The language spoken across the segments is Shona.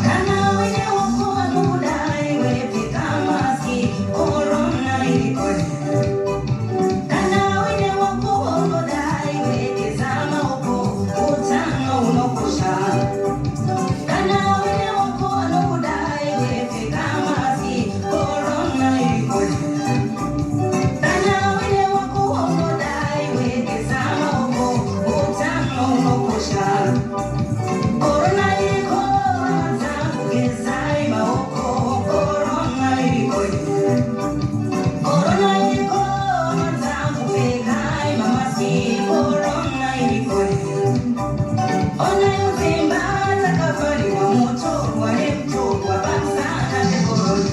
Kana uine wako anokuda iwe, pfeka maski, korona iriko. Kana uine wako unoda iwe, geza maoko, utano unokosha. Kana uine wako anokuda iwe, pfeka maski, korona iriko. Kana uine wako unoda iwe, geza maoko, utano unokosha. Korona iriko, hama dzangu, gezai maoko, korona iriko. Korona iriko, hama dzangu, pfekai mamaski, korona iriko. Onai mudzimba dzakavharirwa mutorwa nemutorwa pamusana pekorona.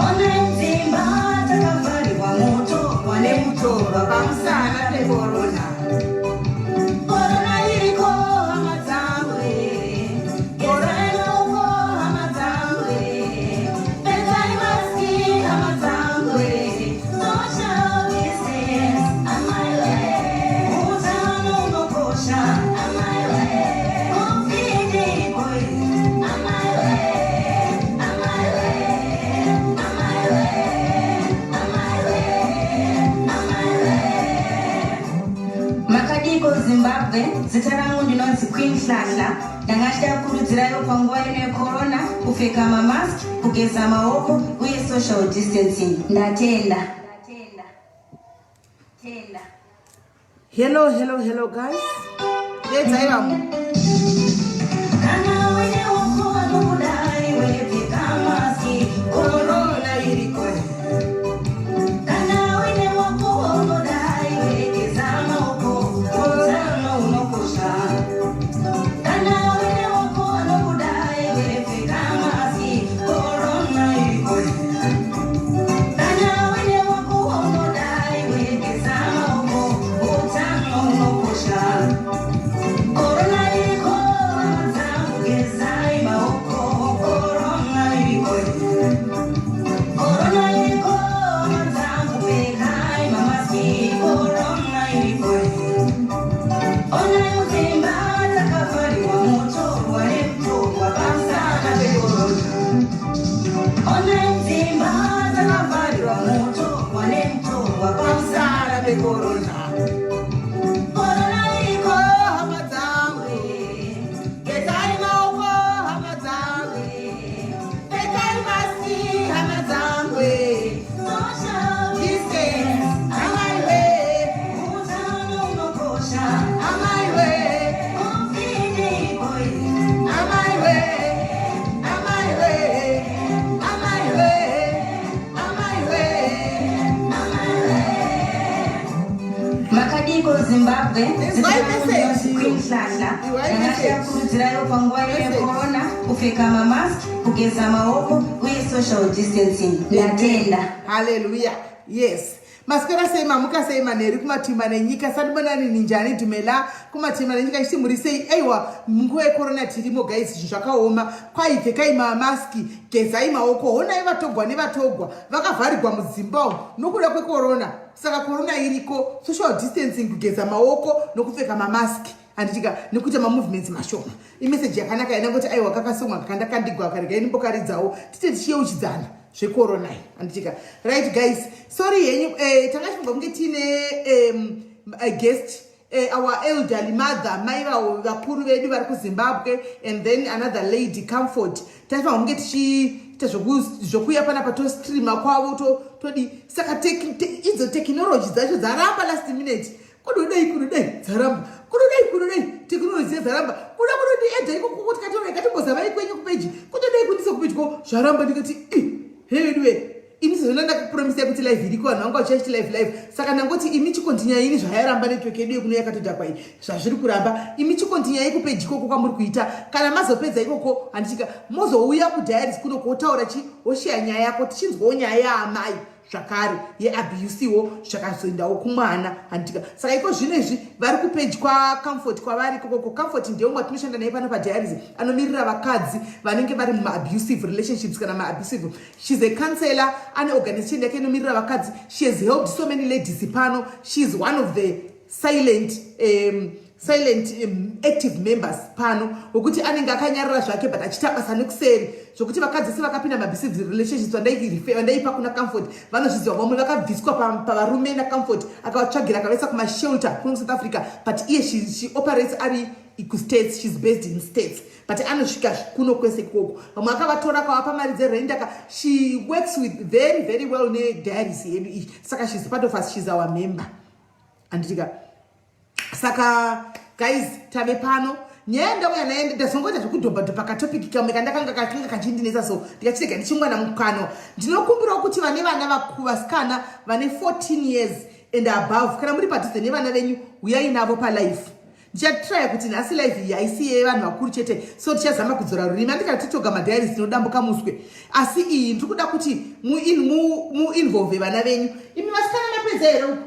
Onai mudzimba dzakavharirwa mutorwa nemutorwa pamusana pekorona. Korona iriko, hama dzangu, gezai maoko, hama dzangu, pfekai maski, hama dzangu, social distance, amaiwe, utano unokosha, amaiwe, COVID iriko, amaiwe, amaiwe, amaiwe, amaiwe, amaiwe. Makadiko Zimbabwe? Zita rangu ndinonzi Queen Hlahla. Ndanga ndichida kukurudzirayo panguva ino yekorona kupfeka mamask, kugeza maoko uye social distancing. Ndatenda. Tenda. Hello, hello, hello guys. Dedzai vamwe. Kana uine wako anokuda iwe, pfeka maski, korona iriko. Kana uine wako unoda iwe, geza maoko, utano unokosha. Kana uine wako anokuda iwe, pfeka maski, korona iriko. Kana uine wako unoda iwe, geza maoko, utano unokosha. Korona iriko, hama dzangu, gezai maoko, korona iriko. Korona iriko, hama dzangu, pfekai mamaski, korona iriko. Onai mudzimba dzakavharirwa mutorwa nemutorwa pamusana pekorona. Onai mudzimba dzakavharirwa mutorwa nemutorwa pamusana pekorona. Korona iriko, hama dzangu. Gezai maoko, hama dzangu. Pfekai maski, hama dzangu. Social distance, amaiwe. Utano unokosha. Amaiwe. COVID iriko. Amaiwe, amaiwe, amaiwe, amaiwe. Makadiko Zimbabwe? Inzwai message. Queen Hlahla. Iwai Ndanga message. kurudzirayo panguva ino Message. yekorona kupfeka mamask, kugeza maoko uye social distancing. Ndatenda. Haleluya, yes. Maswera sei? Mamuka sei manheru kumatima nenyika? Sanibonani, ninjani, dumela kumatima nenyika. Ichiti muri sei? Aiwa, munguva yekorona tirimo guys, zvinhu zvakaoma. Kwai pfekai mamaski, gezai maoko. Honai vatogwa nevatogwa vakavharigwa mudzimba umu nokuda kwekorona. Saka korona iriko, social distancing, kugeza maoko nokupfeka mamaski, handitika, nekuita mamovements mashoma. Imeseji yakanaka yanangoti aiwa, kakasongwa kakandakandigwa karega inimbokaridzawo tite tichiyeuchidzana zvekorona iyi, handitika? Right guys, sorry henyu, tanga chifunga kunge tiine a guest, our elderly mother, mai vavo vakuru vedu vari kuZimbabwe, and then another lady, Comfort. Taifanira kunge tichiita zvokuya panapa, tostreama kwavo, todi. Saka idzo technology dzacho dzaramba last minute. Kudodei, kudodei, dzaramba. Kudodei, kudodei, technology dzaramba. Kuda kudodi edha ikoko, tikatora ikatimbozavai kwenyu kupage, kutodei kundise kupage ko, zvaramba. Ndikati, heduwe, ini sezvo ndandakupromisai kuti live iriko, vanhu vanga vachiachiti live, live. Saka ndangoti imi chikontinyai. Ini zvayaramba network yedu yekuno yakatodhakwa iyi, zvazviri kuramba. Imi chikontinyai kupage ikoko kwamuri kuita. Kana mazopedza ikoko, handichika, mozouya kudiaries kuno kotaura chi woshiya nyaya yako, tichinzwawo nyaya yaamai zvakare yeabusewo zvakazoendawo kumwana, handitika? Saka iko zvino izvi vari kupage kwaComfort, kwavari ikokoko. Comfort ndeumwe watinoshanda naye pano padiaries, anomirira vakadzi vanenge vari mumaabusive relationships kana maabusive. She's a counselor, ane organization yake inomirira vakadzi. She has helped so many ladies pano. She is one of the silent silent active members pano wekuti anenge akanyarara zvake but achiita basa nekuseri, zvokuti vakadzi se vakapinda maabusive relationships vandaipa kuna Comfort vanozviziva. Vamwe vakabviswa pavarume naComfort, akavatsvagira, akavaisa kumashelter kuno South Africa, but iye she operates ari kuStates. She's based in States, but anosvika kuno kwese ikoko. Vamwe akavatora, akavapa mari dzerent aka she works with very very well nediaries yedu iyi. Saka she's part of us, she's our member, handitika? Saka guys, tave pano. Nyaya ndauya naye, ndazongoita zvekudhobhadhobha katopic kamwe kandakanga kakanga kachindinetsa, so ndikachirega ndichingwana mukanwa. Ndinokumbirawo kuti vane vana vasikana vane 14 years and above, kana muri padhuze nevana venyu, uyai navo palive. Ndichatraya kuti nhasi live iyi haisi yevanhu vakuru chete, so tichazama kudzora rurimi. Andikati titoga madiaries tinodambuka muswe, asi iyi ndiri kuda kuti muinvolve vana venyu. Imi vasikana, mapedza here uku?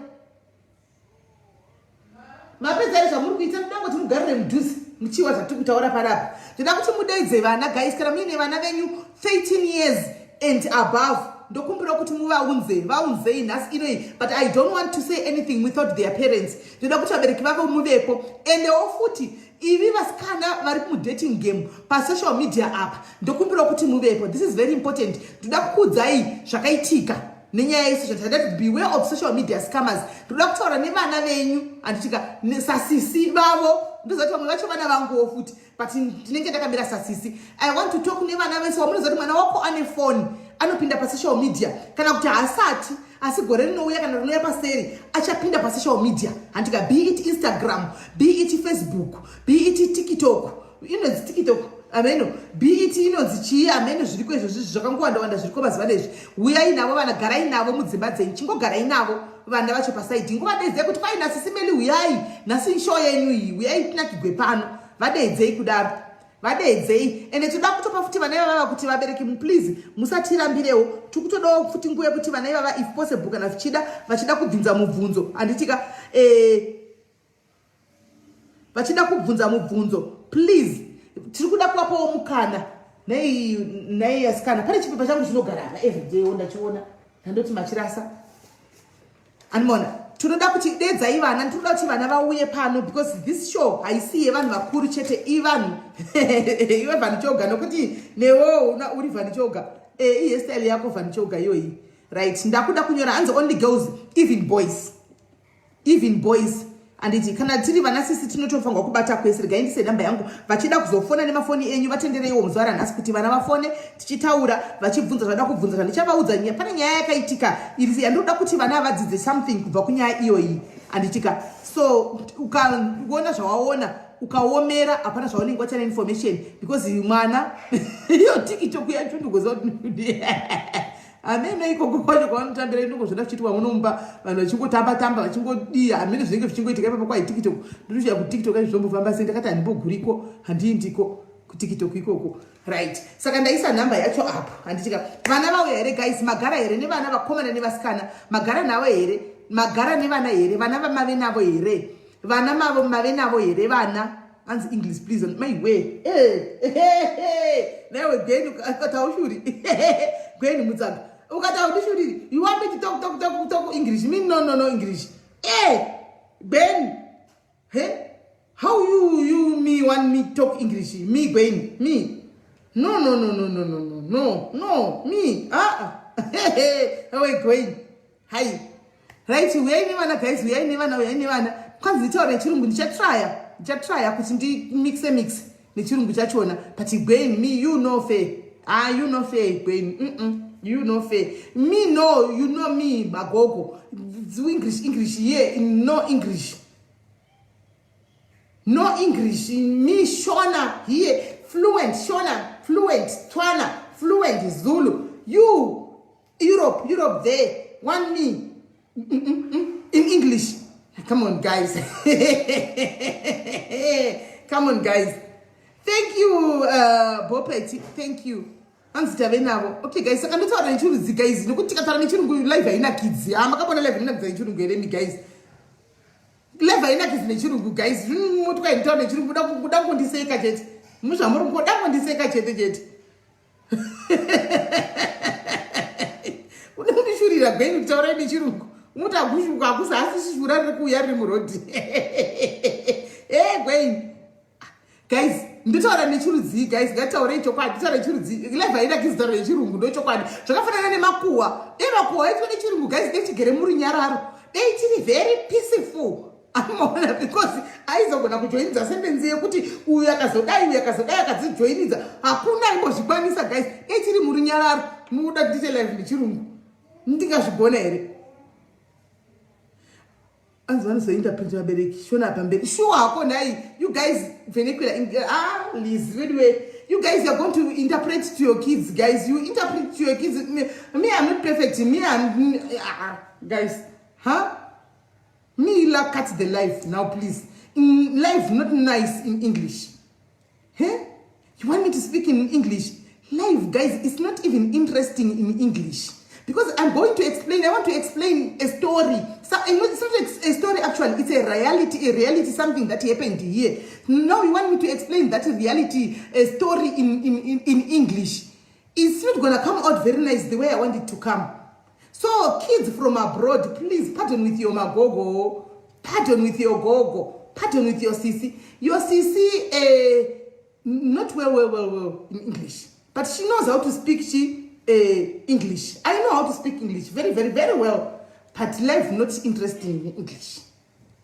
Mapedza here zvamuri kuita? Ndoda kuti mugarire mudhuze muchiwa zvatiri kutaura panapa. Ndoda kuti mudeidze vana, guys. Kana muine vana venyu 13 years and above, ndokumbira kuti muvaunze, vaunzei nhasi inoi, but I don't want to say anything without their parents. Ndoda kuti vabereki vavo muvepo. Endewo futi ivi vasikana vari mudating game pasocial media apa, ndokumbira kuti muvepo. This is very important. Ndoda kukuudzai zvakaitika nenyaya yesocial. Ndada beware of social media scammers. Ndoda kutaura nevana venyu, handitika, sasisi vavo. Ndoziva kuti vamwe vacho vana vanguwo futi, but ndinenge ndakamira sasisi. I want to talk nevana vese wamunoziva kuti mwana wako ane foni, anopinda pasocial media, kana kuti haasati, asi gore rinouya kana rinouya paseri achapinda pasocial media, handika? Be it Instagram, be it Facebook, be it TikTok, inonzi TikTok ameno, be it inonzi chii ameno, zviriko izvozvi zvakangowanda wanda zviriko mazuva nezvi. Uyai navo vana, garai navo mudzimba dzenyu, chingogarai navo vana vacho paside, ngovadeidzei kuti kwai nhasi simeli, uyai nhasi show yenyu iyi, uyai tinakigwe pano. Vadeidzei kudaro, vadeidzei. Ende toda kutopa futi vana ivava kuti vabereki, please musatirambirewo. Tiri kutodawo futi nguva yekuti vana ivava, if possible, kana vichida vachida kubvunza mubvunzo, handitika, vachida kubvunza mubvunzo, please, tiri kuda kuvapawo mukana. Nei nei asikana, pane chipepa changu chinogara apa everyday wo ndachiona, ndandoti machirasa animona. Tinoda kuti dedzai vana, tinoda kuti vana vauye pano because this show haisi yevanhu vakuru chete. Ivanhu iwe vhanichoga, nokuti newo uri vhanichoga, ihairstyle yako vhanichoga iyoyi, right? Ndakuda kunyora, hanzi only girls, even boys, even boys, handiti? Kana tiri vanasisi tinotofanirwa kubata kwese. Regai ndise namba yangu, vachida kuzofona nemafoni enyu vatendereiwo muzuva ranhasi kuti vana vafone tichitaura, vachibvunza zvada kubvunza zvandichavaudza. Pane nyaya yakaitika iri yandinoda kuti vana vadzidze something kubva kunyaya iyoyi, handitika? So ukaona zvawaona, ukaomera, hapana zvaunenge wachana information, because mwana iyo TikTok yacho ndikuziva kuti hamene ikoko kwacho kwavanotambira, inongozvoda zvichiitwa munomba, vanhu vachingotamba tamba, vachingodii, hamene zvinenge zvichingoitika ipapo kwai TikTok. Ndinochiya kuTikTok acho zvombofamba sei? Ndakati handimboguriko, handiindiko kuTikTok ikoko, right? Saka ndaisa nhamba yacho apo, handitika? Vana vauya here, guys? Magara here nevana vakomana nevasikana? Magara navo here? Magara nevana here? Vana vamave navo here? Vana mavo mave navo here vana? Hanzi English please. My way, naiwe Gweni, ukataushuri Gweni Mutsaga, ukataundishuriri. You want me to talk, talk, talk, talk English? Me, no, no, no English. Gwen, he how you me want me talk English? Me, Gwen, me, no, no, no, no, no, no, no, no, no, me, ah, awe Gwen, hai, right? Uyai nevana, guys, uyai nevana, uyai nevana. Kwanzi nditaura nechirungu. Ndichatraya, ndichatraya kuti ndimixe mix nechirungu chachona, but Gwen, me, you no fair. Ah, you no fair, Gwen. You no fair. Me, no, you know me, magogo. English, English here, no English, no English. Me, Shona here fluent, Shona fluent, Tswana fluent, Zulu. You Europe, Europe there want me in English? Come on, guys, come on, guys. Thank you, Bopeti, thank you. Hanzi tave navo. Okay guys, saka ndotaura nechirungu, guys, nokuti tikataura nechirungu live hainakidzi. Ha, makabona live inonakidza nechirungu here mi, guys? Live hainakidzi nechirungu, guys. Motwa nditaura nechirungu, kuda kundiseka chete, muzvamuri kuda kundiseka chete chete, uda kundishurira Gweni kutaurai nechirungu. Umuti agushuka akusi, asi shura riri kuuya riri murodhi. Guys, ndotaura nechirudzii? Guys, ngatitaurei chokwadi. Taura nechirudzii? Live haina kuzitaura nechirungu, ndo chokwadi. Zvakafanana nemakuhwa. Dei makuhwa aitwa nechirungu, guys, dei tigere murunyararo, dei tiri very peaceful. Amaona, because aizogona kujoinidza sentence yekuti uyu akazodai, uyu akazodai, akadzijoinidza. Hakuna aimbozvikwanisa, guys. Dei tiri murunyararo. Mukuda kuti tiite live nechirungu, ndingazvigona here? Anzi vanozointerpreta vabereki Shona pamberi. Shuwa hako nhai. You guys, vernacular, ah, Liz, anyway, you guys are going to interpret to your kids. Guys, you interpret to your kids. Me, I'm not perfect. Me, I'm, ah, guys, huh? Me la cut the life now, please. In life not nice in English. Huh? You want me to speak in English live? Guys, it's not even interesting in English because I'm going to explain, I want to explain a story. So it's not a story actually, it's a reality, a reality, something that happened here. Now you want me to explain that reality, a story in English. It's not gonna come out very nice the way I want it to come. So kids from abroad, please pardon with your magogo, pardon with your gogo, pardon with your sisi. Your sisi, not well, well, well, well in English, but she knows how to speak she English. I know how to speak English very, very, very well, but life not interesting in English.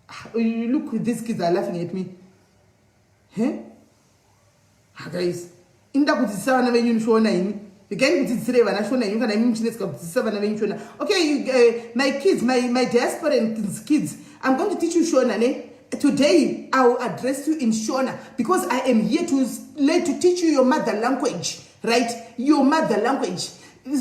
Ah, you look, these kids are laughing at me. Huh? Ah, guys, inda kudzidzisa vana venyu Shona ini. Regai kudzidzisirei vana Shona imi kana imi muchinetseka kudzidzisa vana venyu Shona. Okay, you, my kids, my diasporan kids, I'm going to teach you Shona, ne? Today I will address you in Shona because I am here to teach you your mother language, right? Your mother language.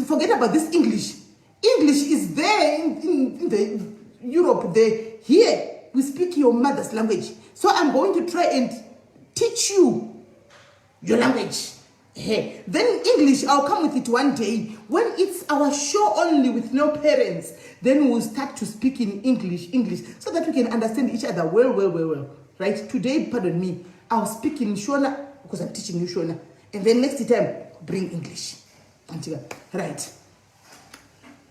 Forget about this English. English is there in the Europe there. Here we speak your mother's language. So I'm going to try and teach you your language. Hey. Then English, I'll come with it one day. When it's our show only with no parents, then we'll start to speak in English, so that we can understand each other well, well, well, well. Right? Today, pardon me, I'll speak in Shona because I'm teaching you Shona. And then next time, bring English. Right.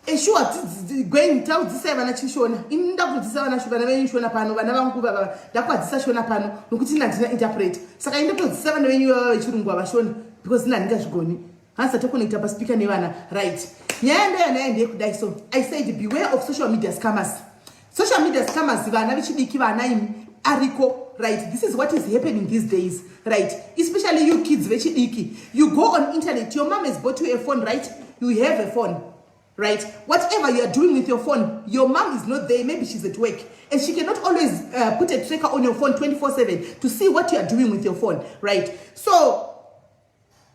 Eshuwa, going taudzisai vana chiShona. Ini ndakudzidzisa vana venyu Shona pano. Vana vangu vava ndakuvadzidzisa Shona pano nokuti ini handina interpret, saka ini ndotodzidzisa vana venyu vava vechirungu vavashona because ini handingazvigoni. Hanzi tatokonekta paspeaker nevana. Right, nyaya ndoyanayo ndeyekudai. So I said, beware of social media scammers. Social media scammers, vana vechidiki, vana imi, ariko, right? This is what is happening these days, right? Especially you kids vechidiki. You go on internet. Your mom has bought you a phone, right? You have a phone, right? Whatever you are doing with your phone, your mom is not there. Maybe she's at work and she cannot always put a tracker on your phone 24/7 to see what you are doing with your phone, right? So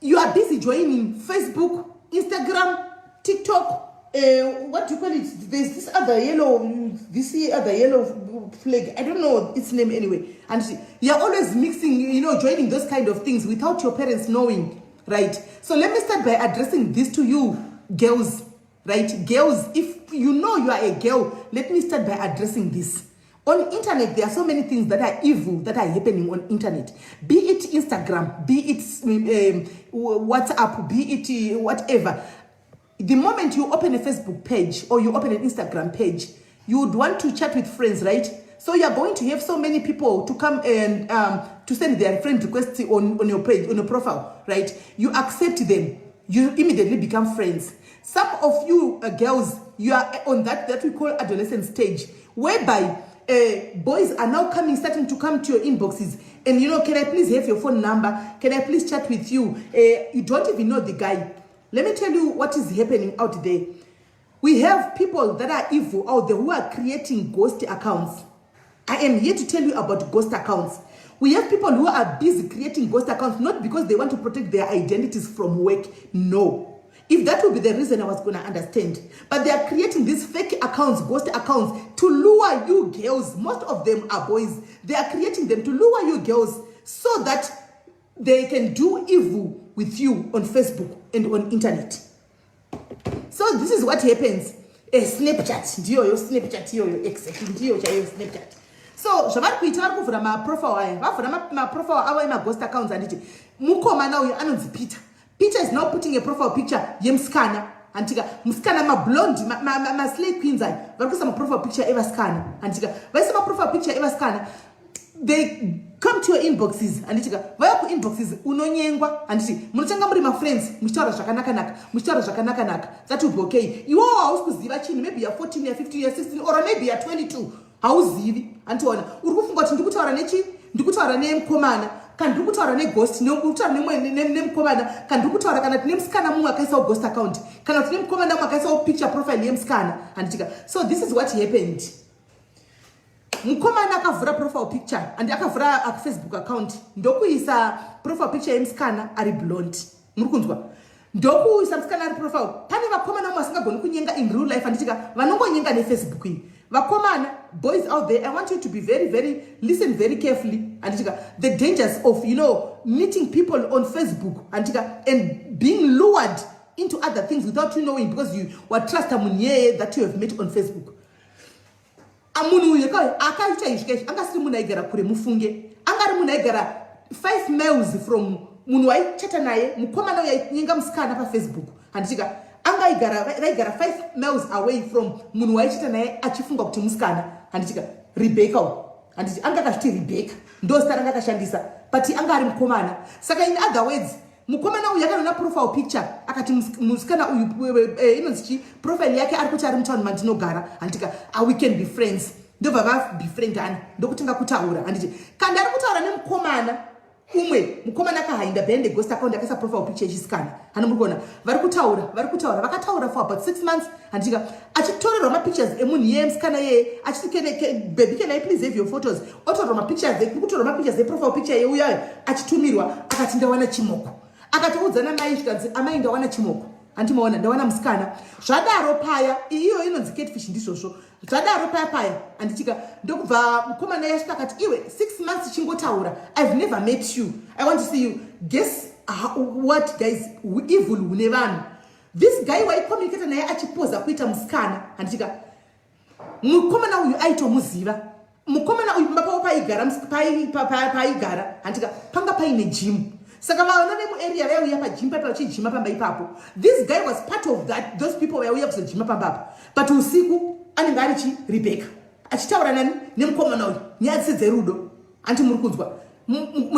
you are busy joining Facebook, Instagram, TikTok, what do you call it? There's this other yellow flag, I don't know its name anyway. And you're always mixing, joining those kind of things without your parents knowing, right? So let me start by addressing this to you girls, right? Girls, if you know you are a girl, let me start by addressing this. On internet there are so many things that are evil that are happening on internet, be it Instagram, be it WhatsApp, be it whatever. The moment you open a Facebook page or you open an Instagram page, you would want to chat with friends, right? So you are going to have so many people to come and to send their friend requests on your page, on your profile, right? You accept them, you immediately become friends. Some of you girls, you are on that we call adolescent stage, whereby boys are now coming, starting to come to your inboxes and "Can I please have your phone number? Can I please chat with you?" You don't even know the guy. Let me tell you what is happening out there. We have people that are evil out there who are creating ghost accounts. I am here to tell you about ghost accounts. We have people who are busy creating ghost accounts, not because they want to protect their identities from work. No. If that would be the reason, I was going to understand. But they are creating these fake accounts, ghost accounts, to lure you girls. Most of them are boys. They are creating them to lure you girls so that they can do evil with you on Facebook and on internet. So this is what happens. A Snapchat, ndiyoyo Snapchat iyoyo, exactly, ndiyo chaiyo Snapchat. So zvavari kuita, vari kuvhura maprofile aya, vavhura maprofile avo emaghost accounts, handiti? Mukomana uyu anonzi Peter. Peter is now putting a profile picture yemusikana, handitika? Musikana, mablonde, maslay queens aya, vari kuisa maprofile picture evasikana, handitika? Vaisa maprofile picture evasikana. They Come to your inboxes, handitika? Vaya kuinboxes, unonyengwa, handiti? Munotanga muri mafriends, muchitaura zvakanakanaka, muchitaura zvakanakanaka. That will be okay. Iwowo hausi kuziva chinhu. Maybe ya 14, ya 15, ya 16, or maybe ya 22, hauzivi, handiona? Uri kufunga kuti ndikutaura nechi, ndikutaura nemukomana, kana ndiri kutaura neghost, ndikutaura nemukomana, kana ndiri kutaura, kana tine musikana mumwe akaisawo ghost account, kana tine mukomana mumwe akaisawo picture profile yemusikana, handitika? So this is what happened. Mukomana akavhura profile picture and akavhura Facebook account, ndokuisa profile picture yemusikana ari blonde. Muri kunzwa? Ndokuisa musikana ari profile. Pane vakomana vamwe vasingagoni kunyenga in real life, handitika? Vanongonyenga neFacebook iyi. Vakomana, boys out there, I want you to be very very, listen very carefully, handitika? The dangers of meeting people on Facebook, handitika, and being lured into other things without you knowing, because you watrusta munhu yeye that you have met on Facebook. Munhu uyu akaita izvi kaizvi angasiri munhu aigara kure. Mufunge, angari munhu aigara 5 miles from munhu waichata naye. Mukomana uyu ainyenga musikana paFacebook, handitika? Angaigara, vaigara 5 miles away from munhu waichata naye, achifunga kuti musikana, handitika? Rebecca, handiti? Anga akazviti Rebecca, ndo zita ranga akashandisa, but anga ari mukomana. Saka in other words, mukomana uyu akanoona profile picture, akati musikana uyu, inonzi chi, profile yake ari kuti ari mutauni mandinogara, handitika? We can be friends. Ndobva vabefriendana, ndokutanga kutaura, handiti? Kana ari kutaura nemukomana umwe, mukomana akahainda behind the ghost account, akaisa profile picture yechisikana. Hano muri kuona vari kutaura, vari kutaura. Vakataura for about 6 months, handitika? Achitorerwa mapictures emunhu iyeye, musikana iyeye, achiti, "Baby, can I please have your photos?" Otorwa mapictures, kutorwa mapictures eprofile picture yeuyayo, achitumirwa. Akati, "Ndawana chimoko." Akatoudzana mai, zvikanzi, "Amai, ndawana chimoko, handimaona? Ndawana musikana." Zvadaro paya, iyo inonzi catfish, ndizvozvo. Zvadaro paya paya, handitika, ndokubva mukomana yasvika akati, "Iwe, 6 months chingotaura, I've never met you, I want to see you." Guess what, guys? Evil hune vanhu. This guy waicommunicata naye achipoza kuita musikana, handitika? Mukomana uyu aitomuziva. Mukomana uyu, pamba pavo paaigara, handitika, panga paine gym. Saka vana vemuarea vaiuya pagym paipa vachijima pamba ipapo. This guy was part of that, those people vaiuya kuzojima pamba apa, but usiku anenge ari chi Rebecca, achitaura nani? Nemukomana uyu, nyaya dzise dzerudo, anti muri kunzwa?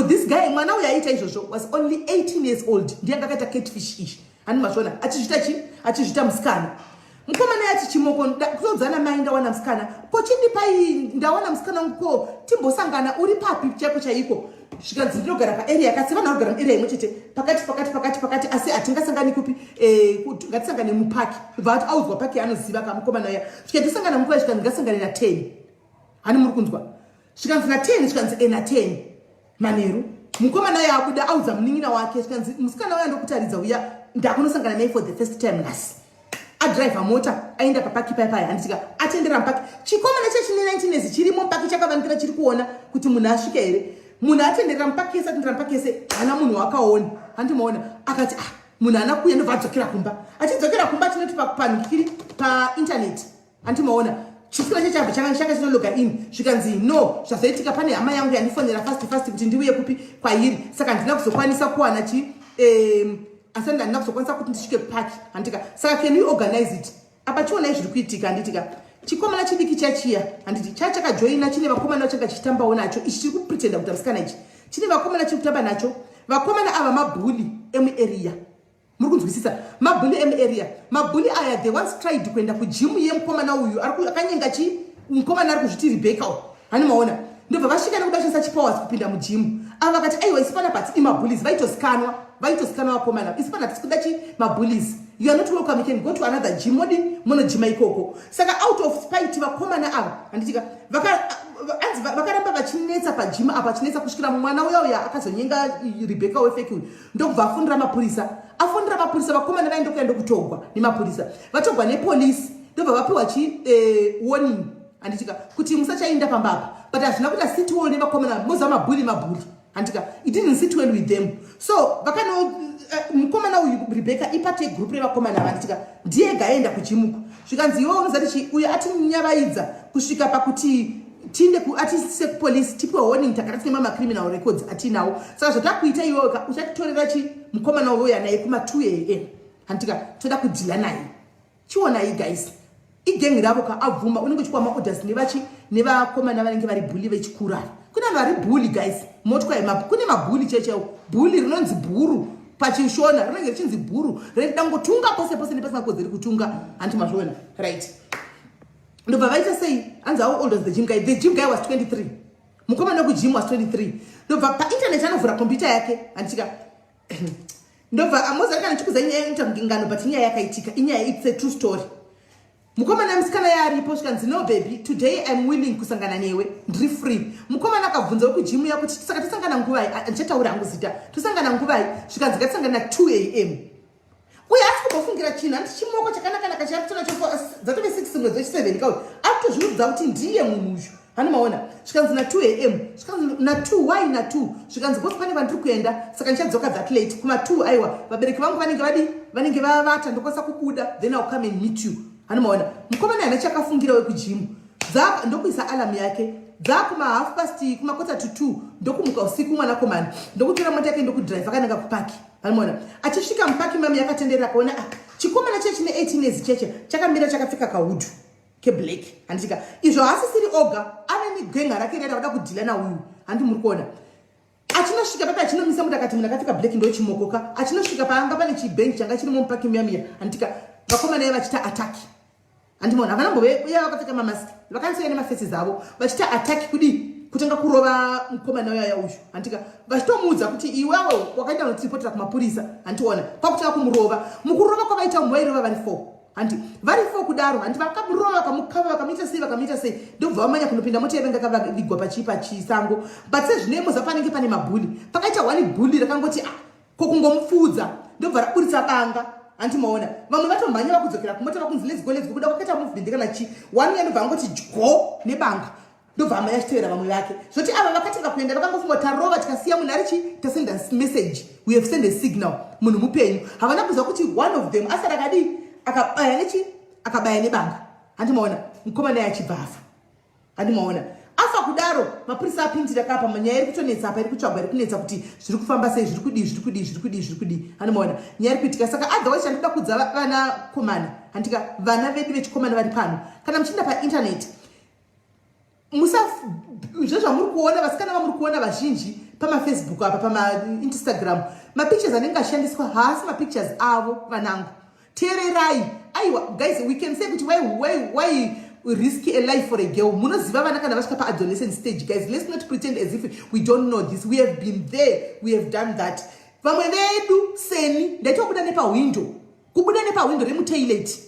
This guy, mwana uyu aiita izvozvo was only 18 years old. Ndiye anga akaita catfish ishi, handi mazvona? Achizvita chi, achizvita musikana. Mukomana yati chimoko, kutoudzana mai, "Ndawana musikana, ko chindipai, ndawana musikana, ko timbosangana, uri papi chaiko chaiko?" Zvikanzi, "Ndinogara paarea yakati." Vanhu varikugara muarea imwe chete, pakati pakati pakati pakati, asi hatingasangani kupi? Ngatisangane mupaki. Kubva ati audzwa paki yaanoziva kamukomana uya. Svika tisangana mukuva, zvikanzi, "Ngatisangane na10." Hani muri kunzwa? Zvikanzi na10, zvikanzi na10 manheru. Mukomana uya abuda, audza munin'ina wake, zvikanzi, "Musikana uya ndokutaridza uya, ndakunosangana naye for the first time nhasi." Adhiraivha mota, aenda papaki paipai, handitika? Atendera mupaki. Chikomana chechine 19 years chirimo mupaki, chakavanikira, chiri kuona kuti munhu asvika here. Munhu atenderera mupaki yese, atendera mupaki yese, haana munhu wakaona, handimaona? Akati, "Ah, munhu haana kuuya." Ndobva adzokera kumba. Achidzokera kumba, tinoti panhikiri paintaneti, handimaona? Chisikana chechabva changa chinologa in. Zvikanzi, "No, zvazoitika, pane hama yangu yandifonera fast fast kuti ndiuye kupi kwairi, saka handina kuzokwanisa kuwana chi, asi handina kuzokwanisa kuti ndisvike kupaki, handika? Saka can you organize it?" Apa chionai zviri kuitika, handitika? Chikomana chidiki chachiya, handiti, chachakajoina, chine vakomana vachanga chichitambawo nacho. Ichi chiri kupretenda kuita musikana ichi chine vakomana chiri kutamba nacho. Vakomana ava mabully emuarea. Muri kunzwisisa? Mabully emuarea. Mabully aya, they once tried kuenda kugym yemukomana uyu akanyenga chi, mukomana ari kuzviti Rebecca, hani maona? Ndobva vasvika nekuda kushandisa chipowers kupinda mugym. Ava vakati, "Aiwa, isi panapa hatidi mabullies." Vaitosikanwa, vaitosikanwa vakomana. "Isi pana hatisi kuda chi mabullies. You are not welcome. You can go to another gym, modi munojima ikoko." Saka out of spite, vakomana ava, handitika, anzi vakaramba vachinetsa pagym apa, vachinetsa kusvikira mwana uya uya akazonyenga Rebecca wefake uyu, ndokubva afundira mapurisa. Afundira mapurisa, vakomana vaenda kuenda kutogwa nemapurisa. Vatogwa nepolisi, ndobva vapiwa chi warning, handitika, kuti musachainda pambapa. But hazvina kuita sit well nevakomana. Moziva mabully, mabully, handitika? It didn't sit well with them. So vakano mukomana uyu Rebecca ipart yegroup revakomana ava, handitika? Ndiye ega aenda kugym uko. Zvikanzi, "Iwe unozati chi, uyu atinyavaidza kusvika pakuti tiinde atise kupolisi, tipiwe warning, takati tine mamacriminal records atinawo. Saka zvatakuita, iwewe uchatitorera chi mukomana uyoya naye kuma2 am, handitika? Toda kudeala naye." Chionai guys, Igengi ravo ka abvuma unenge uchipiwa maorders nevachi nevakomana vanenge vari bully vechikuru ava. Kune vanhu vari bully guys, motwa yemapu kune mabully chaichaiwo. Bully rinonzi bhuru pachishona rinenge richinzi bhuru rinoda kungotunga pose pose nepasina kodzeri kutunga hanti mazviona right ndobva vaita sei hanzi how old was the gym guy the gym guy was 23 mukomana wekugym was 23 ndobva painternet anovhura computer yake handitika ndobva amoza kana chikuza inyaya inoita kunge ngano but inyaya yakaitika inyaya it's a true story mukomana musikana yaaripo zvikanzi no baby today im willing kusangana newe ndiri free mukomana akabvunza wekujimu yakuti saka tosangana nguvai andichataura hangu zita tosangana nguvai zvikanzi ngatisangana 2 am uye asi kumbofungira chinhu hanti chimoko chakanakanaka chakutonacho dzatove 6 mwedzi wechi7 kauyu akutozviudza kuti ndiye munhu uyu hani maona zvikanzi na 2 am zvikanzi na 2 why na 2 zvikanzi bosi pane vandiri kuenda saka ndichadzoka that late kuma 2 aiwa vabereki vangu vanenge vadi vanenge vavata ndokwanisa kubuda then ill come and meet you hani maona mukomana hana chakafungira wekujimu ndokuisa alarm yake dzakuma half past kuma quarter to 2 ndokumuka usiku mwanakomana ndokutora mota yake ndokudrive akananga kupaki Anoona achisvika mupaki mami yakatenderera akaona ah, chikomana chiye chine 18 years cheche chakamira chakapfeka kahudu keblack handitika izvo haasisiri oga ane negenga rake rera vada kudhila nauyu handi muri kuona achinosvika papi achinomisa muti akati munhu akapfeka black ndochimokoka achinosvika paanga pane chibench changa chirimo mupaki muyamiya handitika vakomana iye vachita ataki Andimona havana mbove uya vakapfeka mamask vakanisiya nemafaces avo vachiita attack kudii kutanga kurova mukomana uyaya uyu handika vachitomuudza kuti iwewe wakaenda unotiripotera kumapurisa handiona kwakutanga kumurova mukurova kwavaita umwe vairova vari four handi vari four kudaro handi vakamurova vakamukava vakamuita sei vakamuita sei ndobva vamanya kunopinda mota yaive ngakavigwa pachii pachisango but sezvinoemoza panenge pane mabhuli pakaita one bhuli rakangoti ah ko kungomupfuudza ndobva raburitsa banga hanti maona vamwe vatomhanya vakudzokera kumota vakunzi let's go let's go kuda kwakaita movement kana chi one uya ndobva angoti dyo nebanga ndobva amai achitevera vamwe vake zvoti ava vakatanga kuenda vakangofunga tarova tikasiya munhu ari chi tasenda message we have send a signal munhu mupenyu havana kuziva kuti one of them asati akadii akabaya nechi akabaya nebanga hanti maona mukomana achibva afa Handi maona afa kudaro mapurisa apindira kapa nyaya iri kutonetsa apa iri kutsvagwa iri kunetsa kuti zviri kufamba sei zviri kudii zviri kudii zviri kudii zviri kudii handi maona nyaya iri kuitika saka otherwise chandinoda kudza vanakomana handika vana vedu vechikomana vari pano kana muchienda painternet musa zvezvamuri kuona vasikana vamuri kuona vazhinji pamafacebook apa pamainstagram mapictures anenge ashandiswa haasi mapictures avo vanangu teererai aiwa guys we can say kuti why, why, why risk a life for a girl munoziva vana kana vasvika paadolescent stage guys let's not pretend as if we don't know this we have been there we have done that vamwe vedu seni ndaitobuda nepahwindo kubuda nepahwindo remutoilet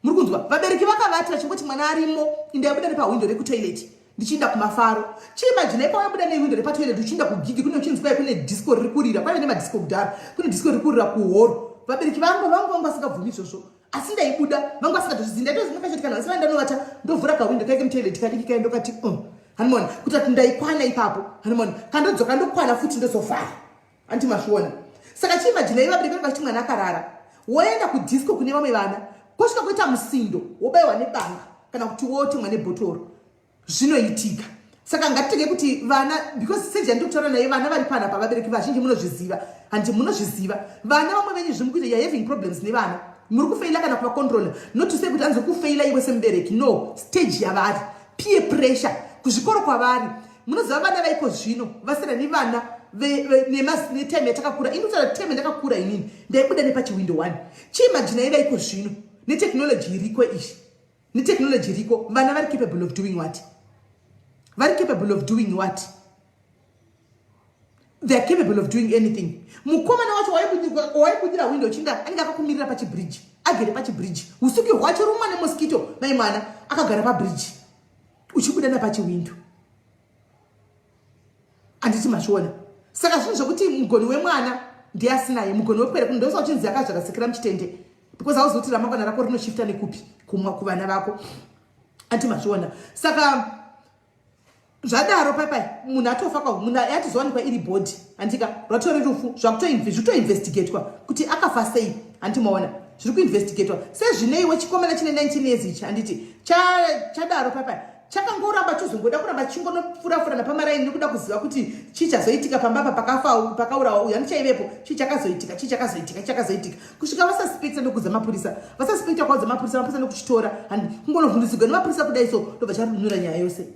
muri kunzwa vabereki vakavati vachingoti mwana arimo indaibuda nepahwindo rekutoilet ndichiinda kumafaro chiimajinai pawaibuda nehwindo repatoilet uchiinda kugigi kune uchinzi kwai kune disco riri kurira kwaive nemadisco kudhara kune disco riri kurira kuhoro vabereki vangu vangu vangu vasingabvumi izvozvo asi ndaibuda vangu vasingatozvizivi ndaitozimukachoti kana vasi vandanovata ndovhura kahwindo kaike mutoilet kadiki kai ndokati hanimona kuti ati ndaikwana ipapo hanimona kandodzoka ndokwana futi ndozovhara Anti mazviona. Saka chiimajinai vabereki vanenge vachiti mwana akarara. Woenda kudisco kune vamwe vana. Kosvika kuita musindo, wobaiwa nebanga kana kuti wotemwa nebhotoro. Zvinoitika. Saka ngatitenge kuti vana because seji yandiri kutaura naye vana vari panapa vabereki vazhinji munozviziva. Hanti munozviziva. Vana vamwe venyu zviri kuita you are having problems nevana. Muri kufeila kana kuvacontroller. Not to say kuti hanzi kufeila iwe semubereki. No, stage yavari. Peer pressure kuzvikoro kwavari. Munoziva vana vaiko zvino vasina nevana netime yatakakura ini kutaura time yandakakura inini ndaibuda nepachiwindo one chiimajinai vaiko zvino netechnology iriko izvi netechnology iriko vana vari capable of doing what vari capable of doing what they are capable of doing anything mukomana wacho waibudira window chinga anenge akakumirira pachibridge agere pachibridge usiku hwacho rumwa nemosquito mai mwana akagara pabridge uchibuda napachiwindo handiti mazviona saka zvinhu zvekuti mugoni wemwana ndiye asinaye mugoni wepwere kundosa uchinzi akazvarasikira muchitende because hauzivi kuti ramangwana rako rinoshifta nekupi kumwa kuvana vako anti mazviona saka zvadaro paipai munhu atofa kwa munhu yatizowanikwa iri body handika rwatori rufu zvakutoinvestigatwa kuti akafa sei hanti maona zviri kuinvestigatwa sezvineiwo chikomana chine 19 years ichi handiti chadaro paipai. Chakangoramba chozongoda kuramba chingonopfurafura napamaraini nekuda kuziva kuti chii chazoitika pamba apa pakafa pakaurawa uyu, handichaivepo, chii chakazoitika, chii chakazoitika, chii chakazoitika, kusvika vasuspecta ndokuudza mapurisa. Vasuspecta kwaudza mapurisa, mapurisa ndokuchitora. Handi kungonovhundusigwa nemapurisa kudai so, ndobva charunura nyaya yose.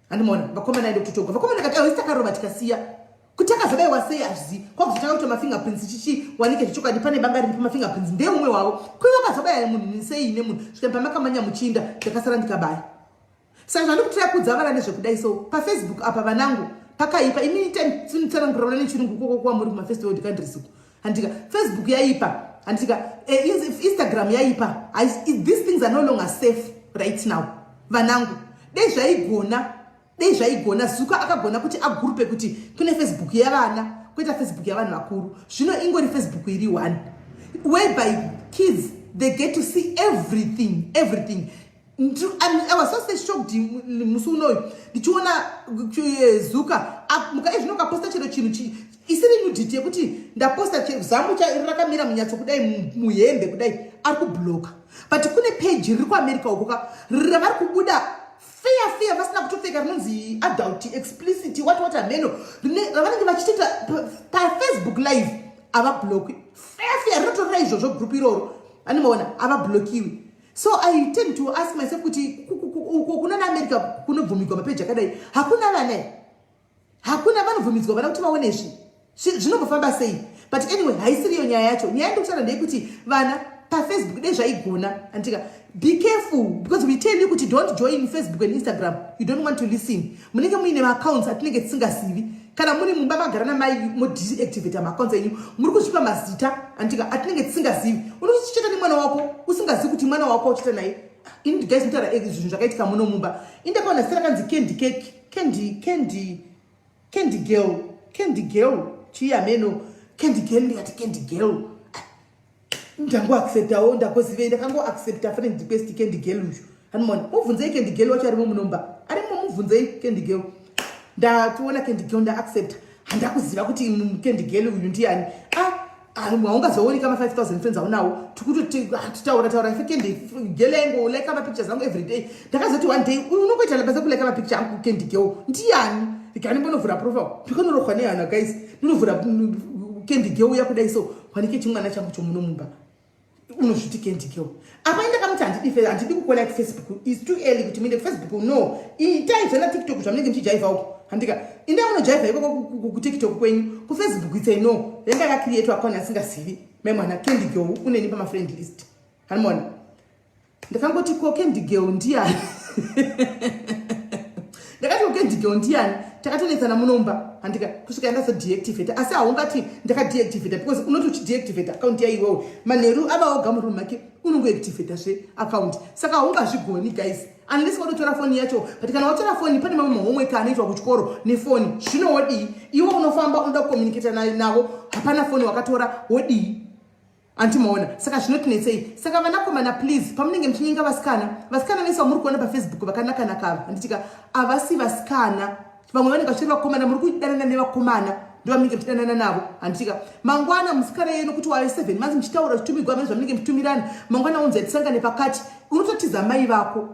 Handimaona vakomana ende kutotogwa vakomana kati aiwa, takarova tikasiya kuti akazobaiwa sei hazvizi. Kwakuzotanga kuita mafingerprints, chichi wanike zvechokwadi pane banga riri pamafingerprints ndeumwe wavo. Kuiva akazobaya munhu sei nemunhu svika pamakamanya muchinda, ndakasara ndikabaya. Saka zvandikutira kuudza vana nezvekudai so, paFacebook apa vanangu pakaipa. Inini tsanangurana nechirungu koko kwamuri kumafirst world countries uku, handika? Facebook yaipa, handika? Instagram yaipa. These things are no longer safe right now, vanangu. Dei zvaigona, dei zvaigona, Zuka akagona kuti agurupe kuti kune Facebook yevana, kuita Facebook yavanhu vakuru. Zvino ingori Facebook iri one whereby kids, they get to see everything, everything. I was so shocked musi unoyu ndichiona Zuka muka ezvino ukaposta chero chinhu isiri nudity, yekuti ndaposta zamu rakamira munyatso kudai muhembe kudai, ari kubloka. But kune page riri kuAmerica uko ka ravari kubuda feya feya vasina kutopfeka, rinonzi adult explicit what what ameno, ravanenge vachitoita paFacebook live, havabloki feya feya. Rinotorera izvozvo group iroro, animaona, havablokiwi. So I tend to ask myself kuti uko kuna naAmerica kunobvumigwa mapeji akadai, hakuna vana, hakuna vanobvumidzwa vana kuti vaone izvi? Zvinombofamba sei? But anyway, haisiriyo nyaya yacho. Nyaya ndikutaura ndeyekuti vana paFacebook, dei zvaigona, andika, be careful, because we tell you kuti don't join Facebook and Instagram, you don't want to listen. Munenge muine maaccounts atinenge tisingazivi. Kana muri mumba magara namai, modeactivata maaccounts enyu. Muri kuzvipa mazita, andika, atinenge tisingazivi. Unochicheta nemwana wako usingazivi kuti mwana wako uchita naye. Ini guys, nditaura zvinhu zvakaitika muno mumba. Indakaona zita rakanzi Candy Cake, Candy, Candy, Candy Girl, Candy Girl, chii ameno, Candy Girl. Ndikati Candy Girl, ndangoacceptawo, ndagozivei, ndakangoaccepta friend request. Candy Girl uyu, hanimona, mubvunzei Candy Girl wacho arimo munomba, arimo, mubvunzei Candy Girl. Ndationa Candy Girl, ndaaccepta, handakuziva kuti Candy Girl uyu ndiani. Ah, haungazooni kama 5000 friends aunawo, tikutotitaura taura. Candy Girl aingolika mapictures angu everyday. Ndakazoti one day, unongoita basa kulika mapicture angu, Candy Girl ndiani? Ndikani mbonovhura profile, ndikanorohwa nehana guys. Ndinovhura Candy Girl uya kudai so, wanike chimwana changu chomuno mumba unozviti Candy Girl. Apa indakamuti handidi, handidi kukuona kuFacebook, is too early kuti muinde kuFacebook. No, itai zvana TikTok zvamunenge muchijaivha uko, handika? Inda munojaivha ikoko kuTikTok kwenyu. KuFacebook it's a no. Yanga yakacreatwa account asingazivi mai mwana. Candy Girl uneni pamafriend list, hanimona. Ndakangoti, ko Candy Girl ndiani? Ndakati, ko Candy Girl ndiani? Takatonetsana munomba, handika, kusvika ndazodeactivata. Asi haungati ndakadeactivata, because unoti uchideactivata account yaiwewe, manheru avaoga murumu make, unongoactivata zve account. Saka haungazvigoni guys, unless wadotora foni yacho. But kana watora foni, pane mamwe mahomework anoitwa kuchikoro nefoni. Zvino wodii iwe? Unofamba unoda kucommunicata navo, hapana foni wakatora, wodii? Antimaona? Saka zvinotinetsei. Saka vanakomana, please, pamunenge muchinyenga vasikana, vasikana vese vamuri kuona paFacebook vakanakanaka, handitika, havasi vasikana. Vamwe vanenge vachiri vakomana. Muri kudanana nevakomana, ndovamunenge muchidanana navo, handitika? Mangwana musikana yenu kuti wave 7 months muchitaura, chitumigwa mene zvamunenge muchitumirana, mangwana unzi atisangane pakati, unototiza mai vako.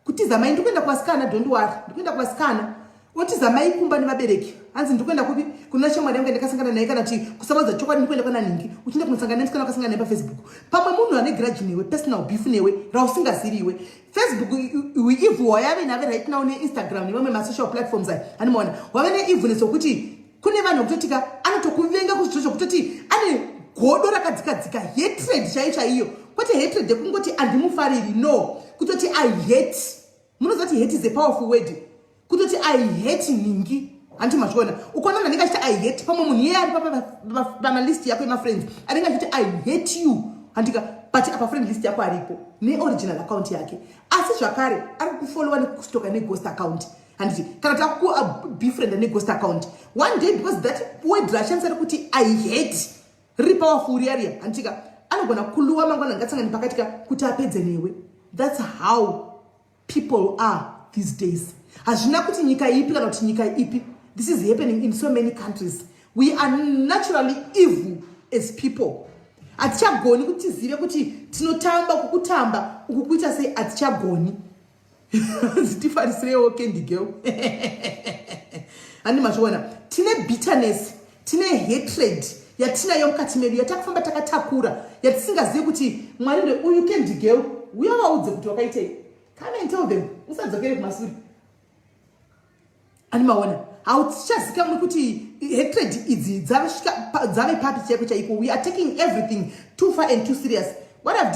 Kutiza mai, ndikuenda kuvasikana, don't worry, ndikuenda kuvasikana. Otiza mai kumba nevabereki, hanzi ndikuenda kupi? Kuna shamwari yangu yandakasangana naye. Kana kuti kusamadza chokwadi, ndikuenda kwana nhingi, uchienda kunosangana nemusikana wakasangana naye paFacebook. Pamwe munhu ane grudge newe, personal beef newe rausingaziriwe. Facebook evil wayave nave right now, neInstagram nemamwe masocial platforms aya, animaona, wave neevilness wekuti kune vanhu vekutotika anotokuvenga kuzvizvo zvekutoti ane godo rakadzikadzika, hatred chaiyo chaiyo. Kwete hatred yekungoti handimufariri, no, kutoti I hate. Munoziva kuti hate is a powerful word. Kutoti I hate nhingi, handi mazviona? Ukaona munhu anenge achiti I hate, pamwe munhu iyeye ari pamalist yako yemafriends anenge achiti I hate you, handika? But apa friend list yako aripo neoriginal account yake, asi zvakare ari kufollowa nekustoka neghost account, handiti? Kana takubefrienda neghost account one day, because that word rashandisa rekuti I hate riri powerful riya riya, handitika? Anogona kuluwa mangwana ngatsangani pakatika kuti apedze newe. That's how people are these days. Hazvina kuti nyika ipi kana kuti nyika ipi. This is happening in so many countries. We are naturally evil as people. Hatichagoni kuti tizive kuti tinotamba uku, kutamba uku kuita sei. Hatichagoni. Tifarisirewo Candy Girl. Handi mazviona, tine bitterness, tine hatred yatinayo mukati medu yatakufamba takatakura, yatisingazivi kuti Mwari nde uyu. Candy Girl, uya vaudze kuti wakaitei. Come and tell them, usadzokere kumasure. Ani maona, hauchazikamwi kuti hatred idzi dzave papi chaiko chaiko. We are taking everything too far and too serious. What I've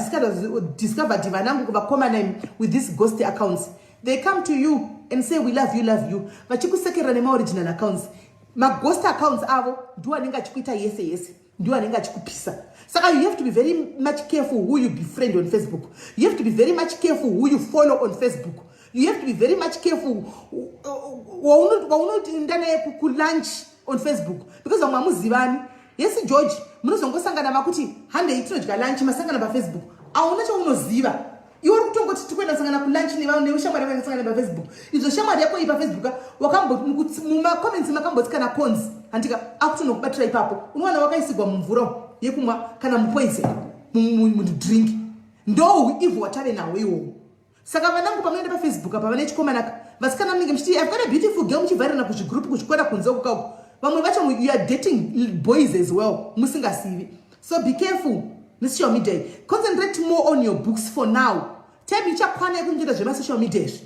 discovered, vanangu, vakomana with these ghost accounts, they come to you and say, "We love you, love you," vachikusekerera nemaoriginal accounts. Maghost accounts avo ndiwo anenge achikuita yese yese, ndiwo anenge achikupisa. Saka you have to be very much careful who you befriend on Facebook. You have to be very much careful who you follow on Facebook. You have to be very much careful waunoenda naye kulunch on Facebook, because vamwe hamuzivani. Yes, George, munozongosangana makuti handei tinodya lunch, masangana paFacebook, hauna chaunoziva iwe. Uri kutongoti tikuenda sangana kulunch neushamwari vakasangana paFacebook. Izvo shamwari yako iyi paFacebook, mumacomments makamboti kana cons handika akutonokubatira ipapo. Unowana wakaisigwa mumvura yekumwa kana mupoison mudrink. Ndo evil watave nawo iwowo. Saka vanangu, pamunoenda paFacebook apa, vane chikomanaka, vasikana, munenge muchiti, "I've got a beautiful girl," muchivharirana kuzvigroup kuzvikora kunze ukauko. Vamwe vacho you are dating boys as well musingasivi. So be careful nesocial media. Concentrate more on your books for now. Time ichakwana yekungoita zvemasocial media izvi.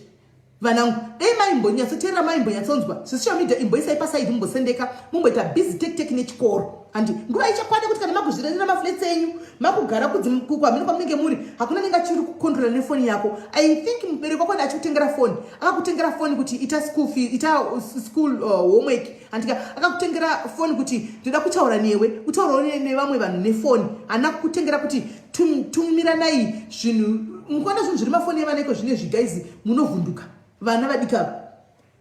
Vanangu, dai maimbonyatsoteerera, maimbonyatsonzwa zvesocial media, imboisai paside, mumbosendeka, mumboita busy tek nechikoro. Handi nguva ichakwana kuti kana makuzviranira maflats enyu, makugara kwamene kwamunenge muri, hakuna nenge achiri kucontrola nefoni yako. I think mubereki wako achikutengera foni, akakutengera foni kuti ita school fee, ita school homework, handika? Akakutengera foni kuti ndoda kutaura newe, utaurawo nevamwe vanhu nefoni. Handina kukutengera kuti tumiranai zvinhu. Mukuona zvinhu zviri mafoni evana iko zvine zvi, guys, munovhunduka. Vana vadikava,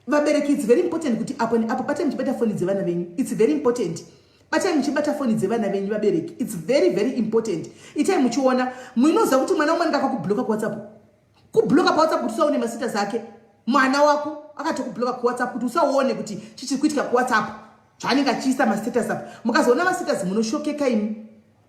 vabereki, it's very important kuti apo neapo batai muchibata foni dzevana venyu. It's very important, batai muchibata foni dzevana venyu, vabereki. It's very very important. Itai muchiona. Munoziva kuti mwana umwe anenge akakubloka kuWhatsApp, kubloka paWhatsApp kuti usaone mastatus ake. Mwana wako akatokubloka kuWhatsApp kuti usaone kuti chichiri kuitika kuWhatsApp, zvaanenge achiisa mastatus apa. Mukazoona mastatus munoshokeka imi,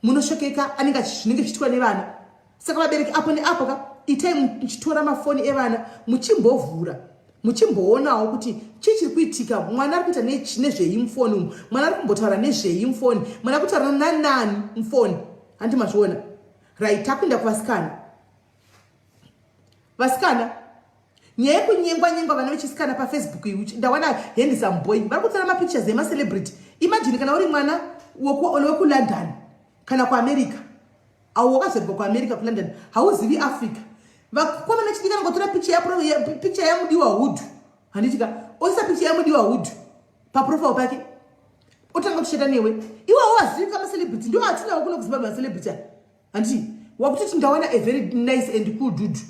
munoshokeka. Anenge zvinenge zvichiitwa nevana. Saka vabereki, apo neapo ka, itai muchitora mafoni evana, muchimbovhura, muchimboonawo kuti chii chiri kuitika. Mwana ari kuita nezvei mufoni umu? Mwana ari kumbotaura nezvei mufoni? Mwana ari kutaura nanani mufoni? Handi mazviona? Right, takuenda kuvasikana. Vasikana, nyaya yekunyengwa nyengwa vana vechisikana paFacebook iyi, ndawana handsome boy, vari kutora mapictures emacelebrity. Imagine kana uri mwana wekuLondon kana kuAmerica, au wakazvarwa kuAmerica, kuLondon, hauzivi Africa. Vakomana chidikana ngotora picture yaMudiwa Hood, handitika? Oisa picture yaMudiwa Hood paprofile pake, otanga kuchata newe. Iwawo wazivika macelebrity, ndo atinawo kuno kuZimbabwe macelebrity, handiti? Wakutoti ndawana a very nice and cool dude,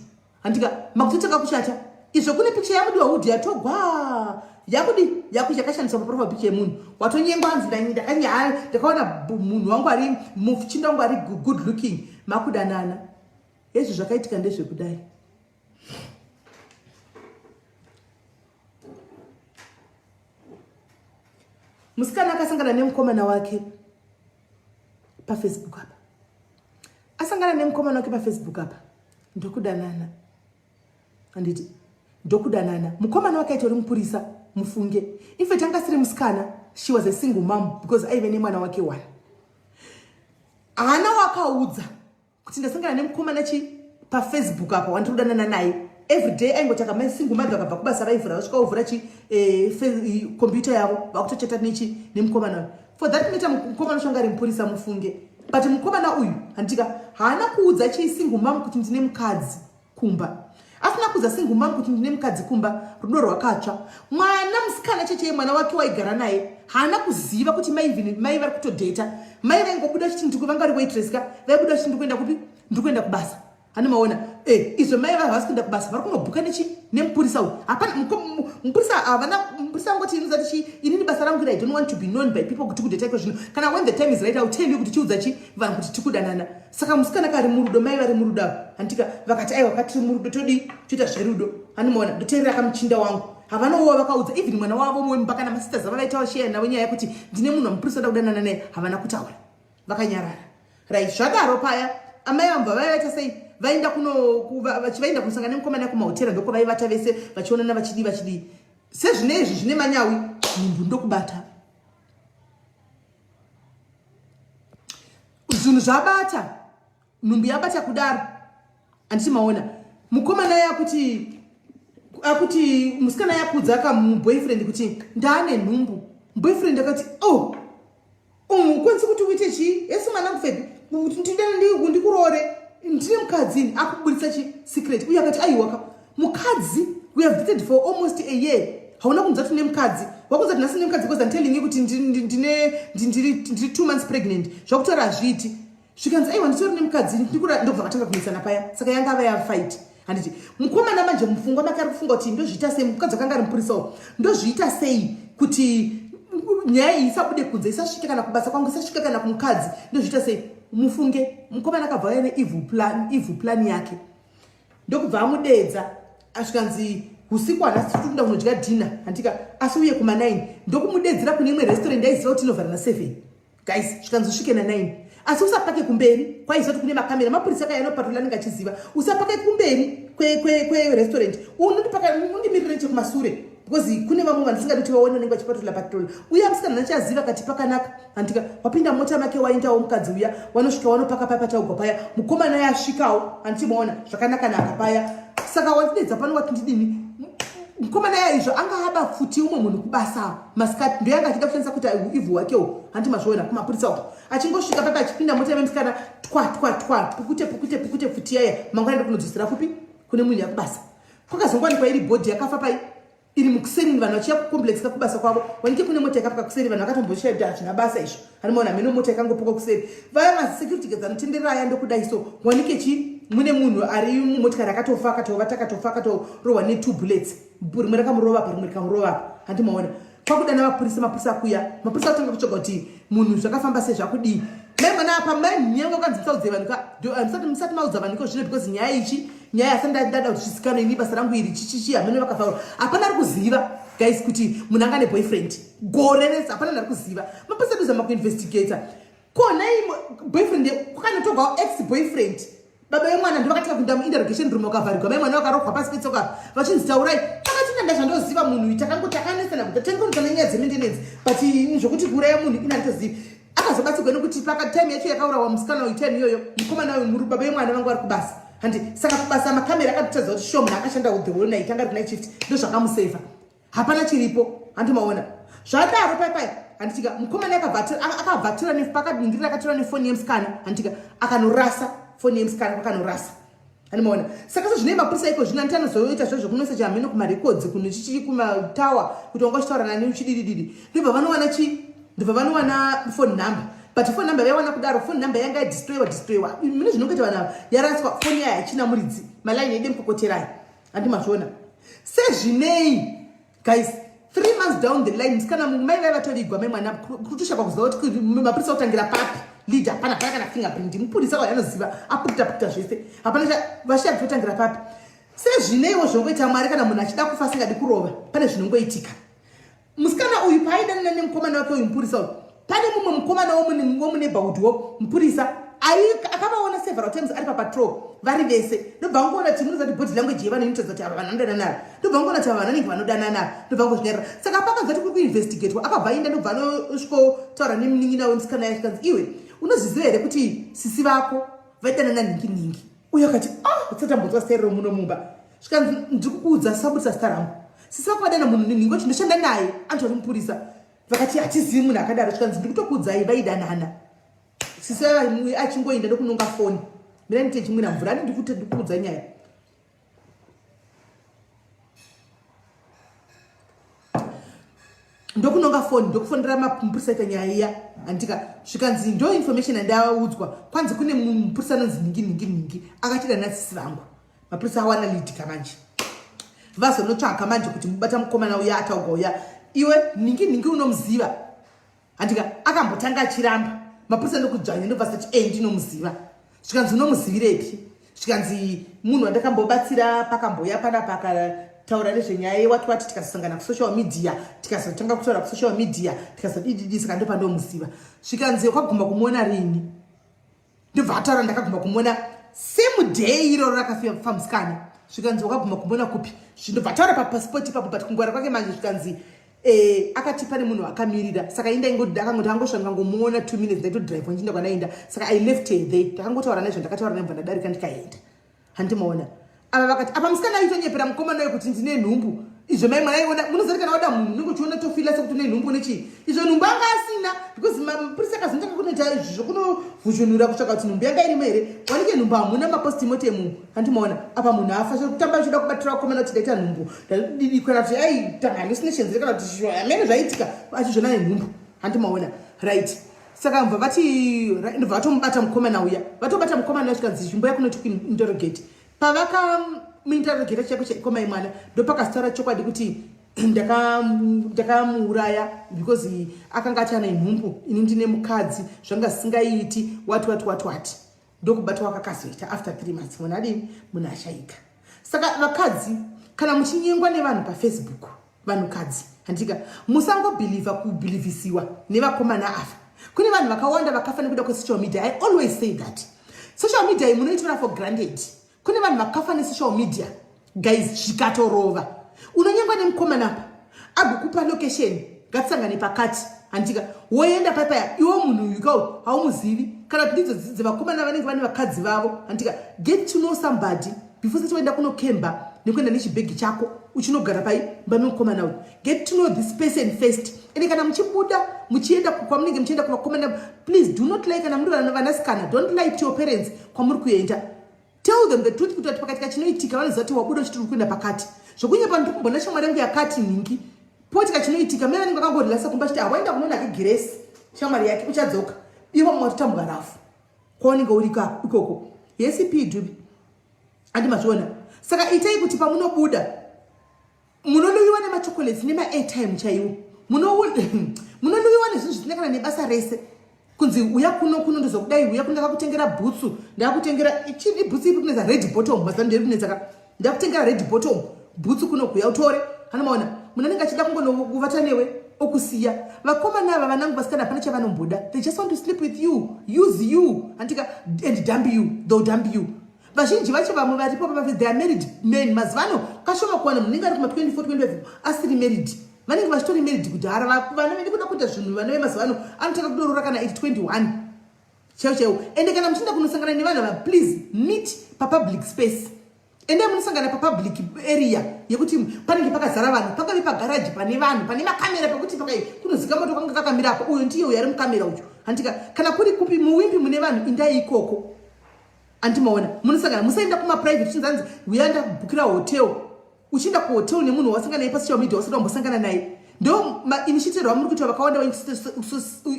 handika? Makutotanga kuchata. Izvo kune picture yaMudiwa Hood yatogwa, yakudi yakashandiswa paprofile picture yemunhu. Watonyengwa, hanzi ndakaona munhu wangu ari muchinda wangu ari good looking. Makudanana. Ezvo zvakaitika ndezvekudai. Musikana akasangana nemukomana wake paFacebook apa. Asangana nemukomana wake paFacebook apa, ndokudanana, handiti? Ndokudanana. Mukomana wake aitori mupurisa, mufunge. In fact anga asiri musikana, she was a single mom because aive nemwana wake one. Haana wakaudza kuti ndasangana nemukomana chi paFacebook apa wandiri kudanana naye. Everyday aingotaka masingle mother vakabva kubasa, vaivhura, vasvika vovhura chi computer yavo, vakutochata nechi nemukomana uyu. For that matter, mukomana ucho anga ari mupurisa, mufunge. But mukomana uyu, handitika, haana kuudza chi single mom kuti ndine mukadzi kumba. Asina kuudza single mom kuti ndine mukadzi kumba, rudo rwakatsva. Mwana musikana checheye, mwana wake waigara naye, haana kuziva kuti mai mai vari kutodheta. Mai vaingobuda chiti ndiko, vanga vari waitress ka, vaibuda chiti ndikuenda kupi? Ndikuenda kubasa. Hani maona izvo mai vavo havasi kuenda kubasa, vari kunobhuka nechi nemupurisa uyu. Hapana mupurisa, havana mupurisa angoti inozati chi inini basa rangu iri, I don't want to be known by people kuti kudheta iko zvino. Kana when the time is right, I will tell you kuti chiudza chi vanhu kuti tikudanana. Saka musikana kari murudo, mai vari murudo ava, handitika? Vakati aiwa, katiri murudo, todi toita zverudo. Handimaona, ndoteerera kamuchinda wangu. Havanawo vakaudza even mwana wavo wemba kana masisters ava vaitawo share navo nyaya yekuti ndine munhu wamupurisa nda kudanana naye. Havana kutaura, vakanyarara. Right, zvadaro paya amai vamubva vaivaita sei? vaenda kuno vachivaenda kunosangana nemukomana kumahotera ndokwavaivata vese vachionana vachidii vachidii sezvine izvi zvine manyawi nhumbu ndokubata zvinhu zvabata nhumbu yabata kudaro handiti maona mukomana yakuti akuti musikana yakudza akamuboyfriend kuti ndaane nhumbu boyfriend akati oh ukwanisi kuti uite chii esi mwanangu febi ndikuroore ndine mukadzi ini akuburitsa chi secret uye akati aiwaka mukadzi we have dated for almost a year hauna kunza kuti nemukadzi wakunza kuti nhasi nemukadzi because I'm telling you kuti ndine ndiri 2 months pregnant zvakutaura hazviiti. Zvikanzi aiwa, nditori nemukadzi, ndobva vatanga kunetsana paya. Saka yanga vaya fight, handiti? Mukomana manje mupfungwa make ari kufunga kuti ndozviita sei, mukadzi wakanga ari mupurisawo, ndozviita sei kuti nyaya iyi isabude kunze, isasvike kana kubasa kwangu, isasvike kana kumukadzi, ndozviita sei? Mufunge mukomana akabva auya neevil plan, evil plan yake, ndokubva amudedza. Asvikanzi usiku hanasi tiri kuda kunodya dinner, handika, asi uye kuma9. Ndokumudedzera kune imwe restaurant aiziva kuti inovhara na7. Guys, zvikanzi usvike na9, asi usapake kumberi kwaiziva kuti kune makamera, mapurisa kaya anopatrol anenge achiziva. Usapake kumberi kwerestaurant, unondimirire nechekumasure because kune vamwe vanhu singadi kuti vaone vanenge vachipatrola patrola. Uye musikana nachaziva kati pakanaka, handika? Wapinda mota make, waendawo mukadzi uya, wanosvika wanopaka paya pataugwa paya. Mukomana yasvikawo, handiti maona zvakanakanaka paya. Saka wandidedza pano, wati ndidini? Mukomana ya izvo anga aba futi umwe munhu kubasa masikati, ndoyanga achida kushandisa kuti ivhu wakewo, handiti mazviona kumapurisa uko. Achingosvika papa, achipinda mota yemusikana, twa twa twa, pukute pukute pukute pfuti yaya. Mangwana ndokunodzosera kupi? Kune munhu yakubasa. Kwakazongowanikwa iri body yakafa pai iri mukuseni, vanhu vachiya kucomplex kakubasa kwavo, wanike kune mota yakapaka kuseri. Vanhu vakatomboshaya kuti hazvina basa izvo, hanimaona mheno mota yakangopoka kuseri. Vaya masecurity guards anotenderera aya, ndokudai so, wanike chi mune munhu ari mumotikari akatofa, akatova takatofa, akatorohwa netwo bullets, rimwe rakamurova pa, rimwe rikamurova pa, handimaona. Kwakudana mapurisa, mapurisa akuya, mapurisa akutanga kutsvaga kuti munhu zvakafamba sei, zvakudii. Mai mwana apa, mai nyange kwanzi musaudze vanhu ka, musati maudza vanhu iko zvino because nyaya ichi nyaya asati ndada kuti zvizikanwe, ini basa rangu iri chichichi hamene vakafaura. Hapana ari kuziva, guys, kuti munhu anga neboyfriend gore rese, hapana ari kuziva. Mapurisa kuzama kuinvestigata konai boyfriend, kwakanotogwawo ex boyfriend. Baba vemwana ndo vakatanga kuenda muinterrogation room, vakavharigwa mai mwana, vakarohwa pasi petsoka, vachinzi taurai. Takati nanda zvandoziva munhu takango takanesana kuti tangonesana nyaya dzemaintenance, but zvokuti kuuraya munhu ina nditozivi. Akazobatsirwa nekuti time yacho yakaurawa musikana uyu, time iyoyo mukomana uyu muri baba vemwana vangu vari kubasa, handi? Saka kubasa makamera akatotadza kuti sure munhu akashanda the whole night, anga ari kunight shift, ndo zvakamusevha. Hapana chiripo, handi maona zvadaro pai pai, handitika? Mukomana akabva tora pakadingirira, akatora nefoni yemusikana, handitika? Akanorasa foni yemusikana, kwakanorasa, handimaona. Saka sezvinei mapurisa iko zvino anditi anozoita zvo zvekunoisa chamheno kumarecords kunochichi kumatawa kuti wanga uchitaura nani uchididididi, ndobva vanowana chi ndobva vanowana phone number. But phone number vaiwana kudaro, phone number yanga yadestroyiwa, destroyiwa mune zvinongoita vanhu ava, yaraswa foni yaya, haichina muridzi, malaini ede mukokoterai, handi mazviona. Sezvinei guys, 3 months down the line, musikana mai vai vatovigwa mai mwana, kutoshakwa kuziva kuti mapurisa kutangira papi lead hapana, hapana kana fingerprint. Mupurisa kwayo anoziva apukuta pukuta zvese, hapana, vashaya kutotangira papi. Sezvineiwo zvinongoita Mwari, kana munhu achida kufa asingadi kurova, pane zvinongoitika. Musikana uyu paaidanana nemukomana wake uyu mupurisa uyu, pane mumwe mukomana womuneighborhood mupurisa akavaona several times ari papatrol vari vese. Ndobva angoona kuti munoziva kuti body language yevanhu inotaridza kuti ava vanhu vanodanana. Ndobva angoona kuti ava vanhu vanenge vanodanana, ndobva angozvinyarira. Saka pakanzi kuti kuri kuinvestigatwa, akabva aenda, ndobva anosvikotaura nemunin'ina wemusikana yacho, kanzi iwe unozviziva here kuti sisi vako vaidanana nhingi nhingi? Uyo akati, ah, tisatambonzwa zita iroro muno mumba. Zvikanzi ndiri kukuudza, sabudisa zita rangu, sisi vako vadana munhu ninhingi kuti ndoshanda naye antori mupurisa. Vakati hatizivi munhu akadaro. Zvikanzi ndiri kutokuudzai, vaidanana sisi achingoenda ndokunonga foni. Mira ndite chimwina mvura, ani ndikuudza nyaya. Ndokunonga foni, ndokufonera mapurisa ita nyaya iya, handika? Zvikanzi ndo information yandaudzwa, kwanzi kune mupurisa anonzi nhingi nhingi nhingi akachida nasisi vangu. Mapurisa awana lead kamanje, vazonotsvaga manje kuti mubata mukomana uya ataugwa uya. Iwe nhingi nhingi unomuziva, handika? Akambotanga achiramba, mapurisa ndokudzvanya, ndobva sati e ndinomuziva. Zvikanzi unomuzivirepi? Zvikanzi munhu wandakambobatsira pakamboya panapa akataura nezvenyaya yewati wati, tikazosangana kusocial media, tikazotanga kutaura kusocial media, tikazodididi, saka ndopandomuziva. Zvikanzi wakaguma kumuona rini? Ndobva ataura, ndakaguma kumuona same Same day iroro rakafa musikana, zvikanzi wakabvuma kumona kupi? Zvinobva taura papasipoti ipapo, but kungwara kwake manje, zvikanzi akati pane munhu akamirira. Saka indaingoti angosva, ndikangomuona 2 minutes, ndaitodrive nchienda kwanaenda. Saka I left her there, ndakangotaura naizvo, ndakataura naye, ndadarika, ndikaenda. Handimaona ava vakati apa musikana aitonyepera mukomana uyo kuti ndine nhumbu. Izvo mai mwana aiona, munozati kana wada munhu unenge uchiona, tofeela sekuti une nhumbu nechii. Izvo nhumbu anga asina, because mapurisa akazondanga kunoita izvi zvokunovhuzhunura kutsvaka kuti nhumbu yanga irimo here. Wanike nhumbu hamuna, mapostmortem. Handimaona apa munhu afa, kutamba achida kubatira vakomana kuti ndaita nhumbu, kana kuti aita hallucinations, kana kuti amene zvaitika, achizvona nenhumbu. Handimaona? Right, saka mva vati ndobva vatomubata mukomana uya. Vatobata mukomana uya, zvikanzi nzvimbo yakunoti kuinterrogate. Pavakamuinterrogata chaiko chaiko, mai mwana ndopakazitaura chokwadi kuti ndakamuuraya because akanga ati ane nhumbu, ini ndine mukadzi, zvanga zvisingaiti, wati wati wati wati. Ndokubatwa kwakazoita after 3 months, munhu adini? Munhu ashayika. Saka vakadzi, kana muchinyengwa nevanhu paFacebook, vanhukadzi, handika musangobelieva kubelievisiwa nevakomana ava. Kune vanhu vakawanda vakafa nekuda kwesocial media. I always say that social media iyi munoitora for granted. Kune vanhu vakafa nesocial media, guys, zvikatorova. Unonyengwa nemukomana apa, agokupa location, ngatisangane pakati, handika woenda paipaya. Iwo munhu uyu kau haumuzivi, kana kuti ndidzo dzevakomana vanenge vane vakadzi vavo, handika? Get to know somebody before sati waenda kunokemba nekuenda nechibhegi chako uchinogara pai mba memukomana uyu. Get to know this person first. Ende kana muchibuda muchienda kwamunenge muchienda kuvakomana, please do not lie. Kana muri vanasikana, don't lie to your parents kwamuri kuenda. Tell them the truth, kuti ati pakati kachinoitika vanoziva kuti wabuda uchiti uri kuenda pakati. Zvokunyepa, ndiri kumbona shamwari yangu yakati nhingi, potika chinoitika, mai vanenge vakangorelasa kumba chiti hawaenda kunoona kegiresi shamwari yake, uchadzoka ivo mwatotambwa rafu kwaunenge uri ikoko. Yecp dubi, andi mazviona? Saka itai kuti pamunobuda munoluyiwa nemachocolates nemaairtime chaiwo, munoluyiwa nezvinhu zvisina kana nebasa rese, kunzi uya kuno, kuno ndozokudai, uya kuno, ndakakutengera bhutsu, ndakakutengera chii, bhutsu ipi kunetsa? Red bottom mazano nderi kunetsa ka. Ndakutengera red bottom bhutsu, kuno kuya utore. Hanomaona munhu anenge achida kungonovata newe okusiya. Vakomana ava, vanangu vasikana, hapana chavanomboda. They just want to sleep with you, use you, handika, and dump you. They'll dump you. Vazhinji vacho, vamwe varipo, they are married men. Mazuva ano kashoma kuwana munhu unenge ari kuma24 25 asiri married. Vanenge vachitori married kudhara. Vana vende kuda kuita zvinhu, vana vemazuva ano anotanga kudorora kana 8 21 chaivo chaivo. Ende kana muchienda kunosangana nevanhu ava, please meet papublic space. Endai munosangana papublic area yekuti panenge pakazara vanhu, pangave pagaraji pane vanhu, pane makamera, pekuti pakai kunozika moto kanga kakamira apo, uyo ndiye uyo ari mukamera ucho, handika? Kana kuri kupi muwimbi mune vanhu, indai ikoko. Andimaona munosangana, musaenda kumaprivate chinzanzi uya ndabhukira hotel. Uchienda kuhotel nemunhu wasangana naye pasocial media, usati wambosangana naye, ndo mainitiatirwo amuri kuita vakawanda.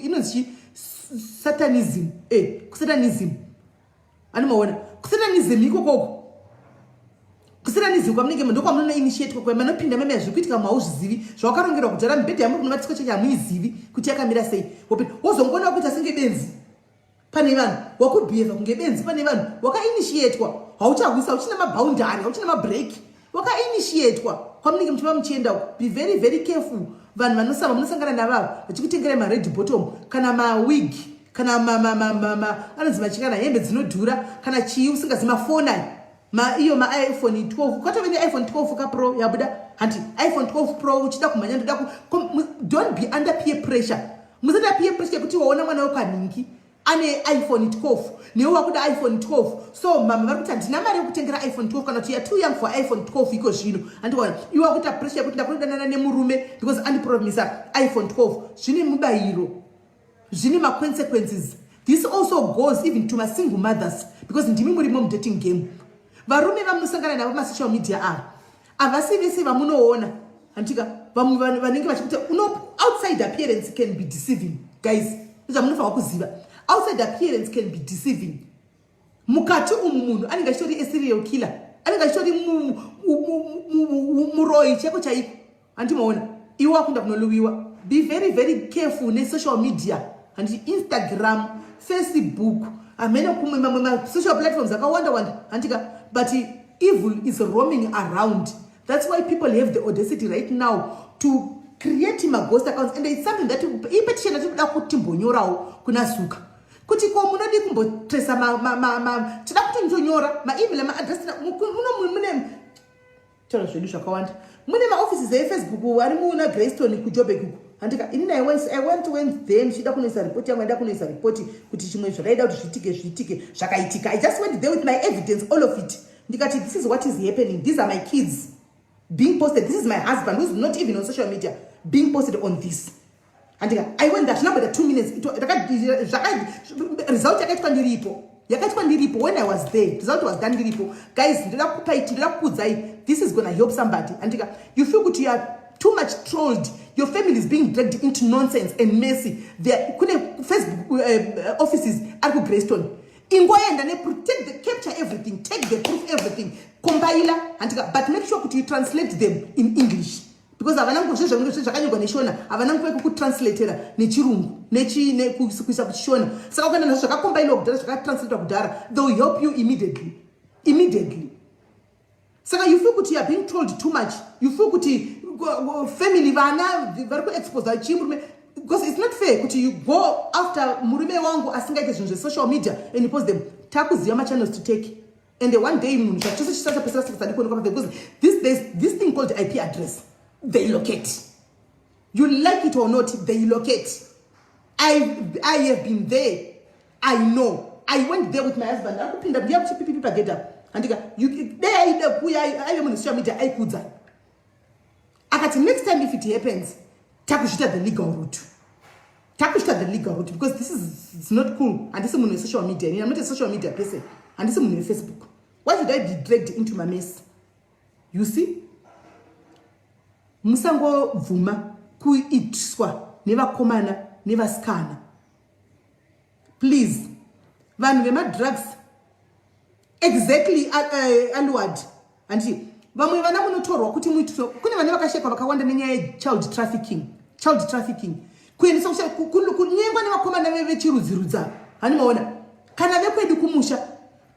Inonzi chi satanism, kusatanism. Andimaona kusatanism ikokoko, kusatanism kwamunenge ndokwamunonoinitiatwa kwa manopinda meme zviri kuitika mauzvizivi zvawakarongerwa kudhara. Mibhedha yamuri kunovatiswa cheche hamuizivi kuti yakamira sei. Wozongoona kuita senge benzi pane vanhu, wakubehava kunge benzi pane vanhu, wakainitiatwa, hauchahwisa, uchina maboundary, hauchina mabrake, wakainitiatwa kwamunenge muchiva muchienda. Be very very careful. Vanhu vanosava munosangana navavo vachikutengerai mared bottom kana mawig kana anonzi machikana, hembe dzinodhura kana chii, usingazi mafoni aya, iyo maiPhone 12, kwatove neiPhone 12 ka Pro yabuda, hanti? iPhone 12 Pro, uchida kumhanya, ndoda. Don't be under peer pressure. Musada peer pressure yekuti waona mwana wekwanhingi ane iPhone 12, newe wakuda iPhone 12. So mama vari kuti handina mari yekutengera iPhone 12, kana kuti you are too young for iPhone 12 iko zvino, handiona? Iwe wakuita pressure yekuti ndakunodanana nemurume because andipromisa iPhone 12. Zvine mubayiro, zvine maconsequences. This also goes even to masingle mothers, because ndimi murimo mudating game. Varume vamunosangana navo masocial media ava havasi vese vamunoona, handika? Vamwe vanenge vachikuti outside appearance can be deceiving, guys. Zvamunofanira kuziva, outside appearance can be deceiving. Mukati umu munhu anenge achitori aserial killer, anenge achitori muroyi chaiko chaiko. Handimaona iwe wakuenda kunoluwiwa. Be very very careful nesocial media, handiti? Instagram, Facebook, hamene kumwe, mamwe masocial platforms akawanda wanda, handika? But evil is roaming around. That's why people have the audacity right now to create maghost accounts, and it's something that ipetition atinoda kuti timbonyorawo kuna Zuka. Kuti ko munodi kumbotresa, tida kuti nditonyora maemail, maaddress muno. Mune taura zvedu zvakawanda, mune maoffices eFacebook ari muna Greystone kuJobek uku, handika? Inini I went there ndichida kunoisa ripoti yangu. Aida kunoisa ripoti kuti chimwe zvadaida kuti zviitike, zviitike, zvakaitika. I just went there with my evidence, all of it. Ndikati, "This is what is happening. These are my kids being posted. This is my husband, who's not even on social media, being posted on this," handika? I went there, zvinamboita 2 minutes. Result yakaitwa ndiripo, yakaitwa ndiripo. When I was there, result was done ndiripo. Guys, ndoda kupai, ndoda kukuudzai, this is gonna help somebody, handika? You feel kuti you are too much trolled, your family is being dragged into nonsense and messy there, kune Facebook offices ari kuGreystone. Ingoenda take the capture everything, take the proof, everything, compile, handika? But make sure kuti you translate them in English, because havana zvezvanenge zvakanyorwa neShona, havana nguva yekukutranslateera nechirungu kuisa kuchiShona. Saka ukaenda nazvo zvakakombailwa kudhara, zvakatranslatwa kudhara, they will help you immediately, immediately. Saka you feel kuti you are being told too much, you feel kuti family, vana vari kuexposa chii, murume, because it's not fair kuti you go after murume wangu asingaite zvinhu zvesocial media and you post them. Takuziva machannels to take, and one day munhu zvachose chisachapesera sikasadi kuonekwa, because there's this thing called IP address. They locate you, like it or not, they locate. I have been there, I know. I went there with my husband. Ari kupinda ndiya kuchipipipi pagedha, handika? Dai aida kuuya, aive munhu social media, aikudza akati, "Next time if it happens, takuzviita the legal route, takuzviita the legal route, because this is, it's not cool." Handisi munhu wesocial media. I'm not a social media person. Handisi munhu weFacebook. Why should I be dragged into my mess? You see, musangobvuma kuitiswa nevakomana nevasikana, please. Vanhu vemadrugs, exactly, alward, handiti? Vamwe vana munotorwa kuti muitiswe. Kune vana vakashekwa vakawanda nenyaya yechild trafficking, child trafficking, kuendesa, kunyengwa nevakomana vechirudzirudza, hani maona? Kana vekwedu kumusha,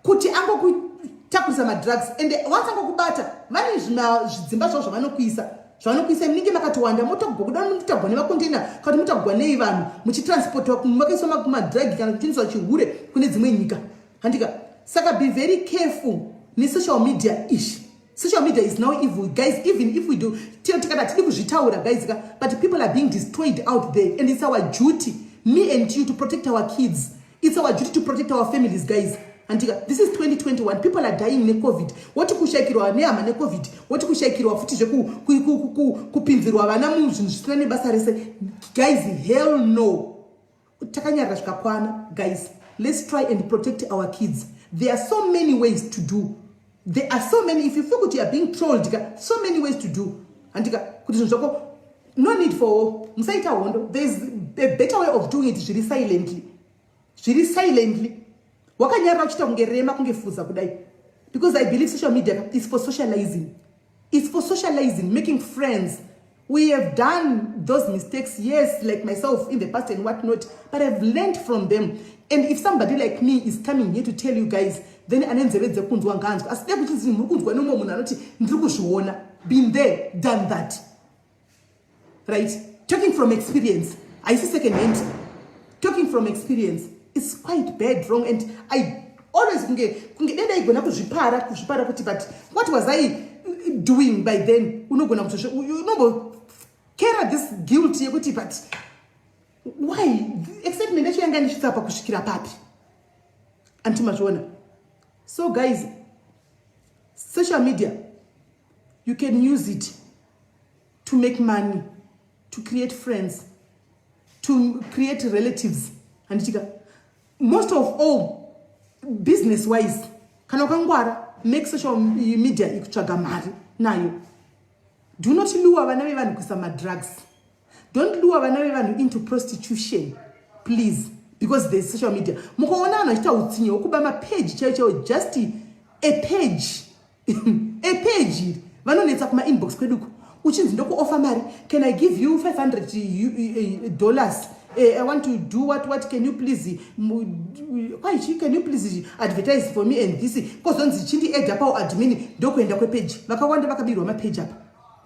kuti angokutakurisa madrugs, and once angokubata, vane zvidzimba zvavo zvavanokuisa, zvavanokuisa. Munenge makatowanda, motogwa kuda, mutagwa nemakonteina, kana kuti mutagwa nei, vanhu muchitransportwa, makaiswa madrug kana kuchiendeswa chihure kune dzimwe nyika, handika? Saka be very careful nesocial media ishi. Social media is now evil, guys. Even if we do, tikati hatidi kuzvitaura, guys ka, but people are being destroyed out there, and it's our duty, me and you, to protect our kids. It's our duty to protect our families, guys, handika? This is 2021. People are dying neCOVID. Woti kushayikirwa nehama neCOVID, woti kushayikirwa futi zvekupinzirwa vana muzvinhu zvisina nebasa rese. Guys, hell no. Takanyarira zvikakwana. Guys, let's try and protect our kids. There are so many ways to do. There are so many. If you feel kuti you are being trolled ka, so many ways to do, handika? Kuti zvinhu zvako, no need for, musaita hondo. There is a better way of doing it zviri silently, zviri silently, wakanyarira, uchiita kunge rema, kunge fuza kudai, because I believe social media is for socializing. It's for socializing, making friends. We have done those mistakes, yes, like myself in the past and what not, but I've learned from them. And if somebody like me is coming here to tell you guys, then ane nzeve dzekunzwa nganzwa. Asi dai kuchinzi muri kunzwa nemumwe munhu anoti, "Ndiri kuzviona, been there, done that," right? Talking from experience, haisi second hand. Talking from experience, it's quite bad, wrong. And I always kunge dai ndaigona kuzvipara, kuzvipara kuti, but what was I doing by then? Unogona kuti unombokera this guilt yekuti, but why? Excitement yacho yanga ndisvitsa pakusvikira papi? Anti mazviona? So guys, social media, you can use it to make money, to create friends, to create relatives, handitika? Most of all, business wise, kana ukangwara, make social media ikutsvaga mari nayo. Do not lure vana vevanhu kuisa madrugs. Don't lure vana vevanhu into prostitution, please, because there's social media. Mukaona vanhu vachiita utsinye hwokuba mapeji chaiyo chaiyo, just a page, a page, vanonetsa kumainbox kweduko, uchinzi, "Ndokuofa mari. Can I give you $500? I want to do what, what. Can you please, kwaichi, can you please advertise for me?" And this kozonzi, "Chindiadda pao admin." Ndokuenda kwepeji. Vakawanda vakabirwa mapeji apa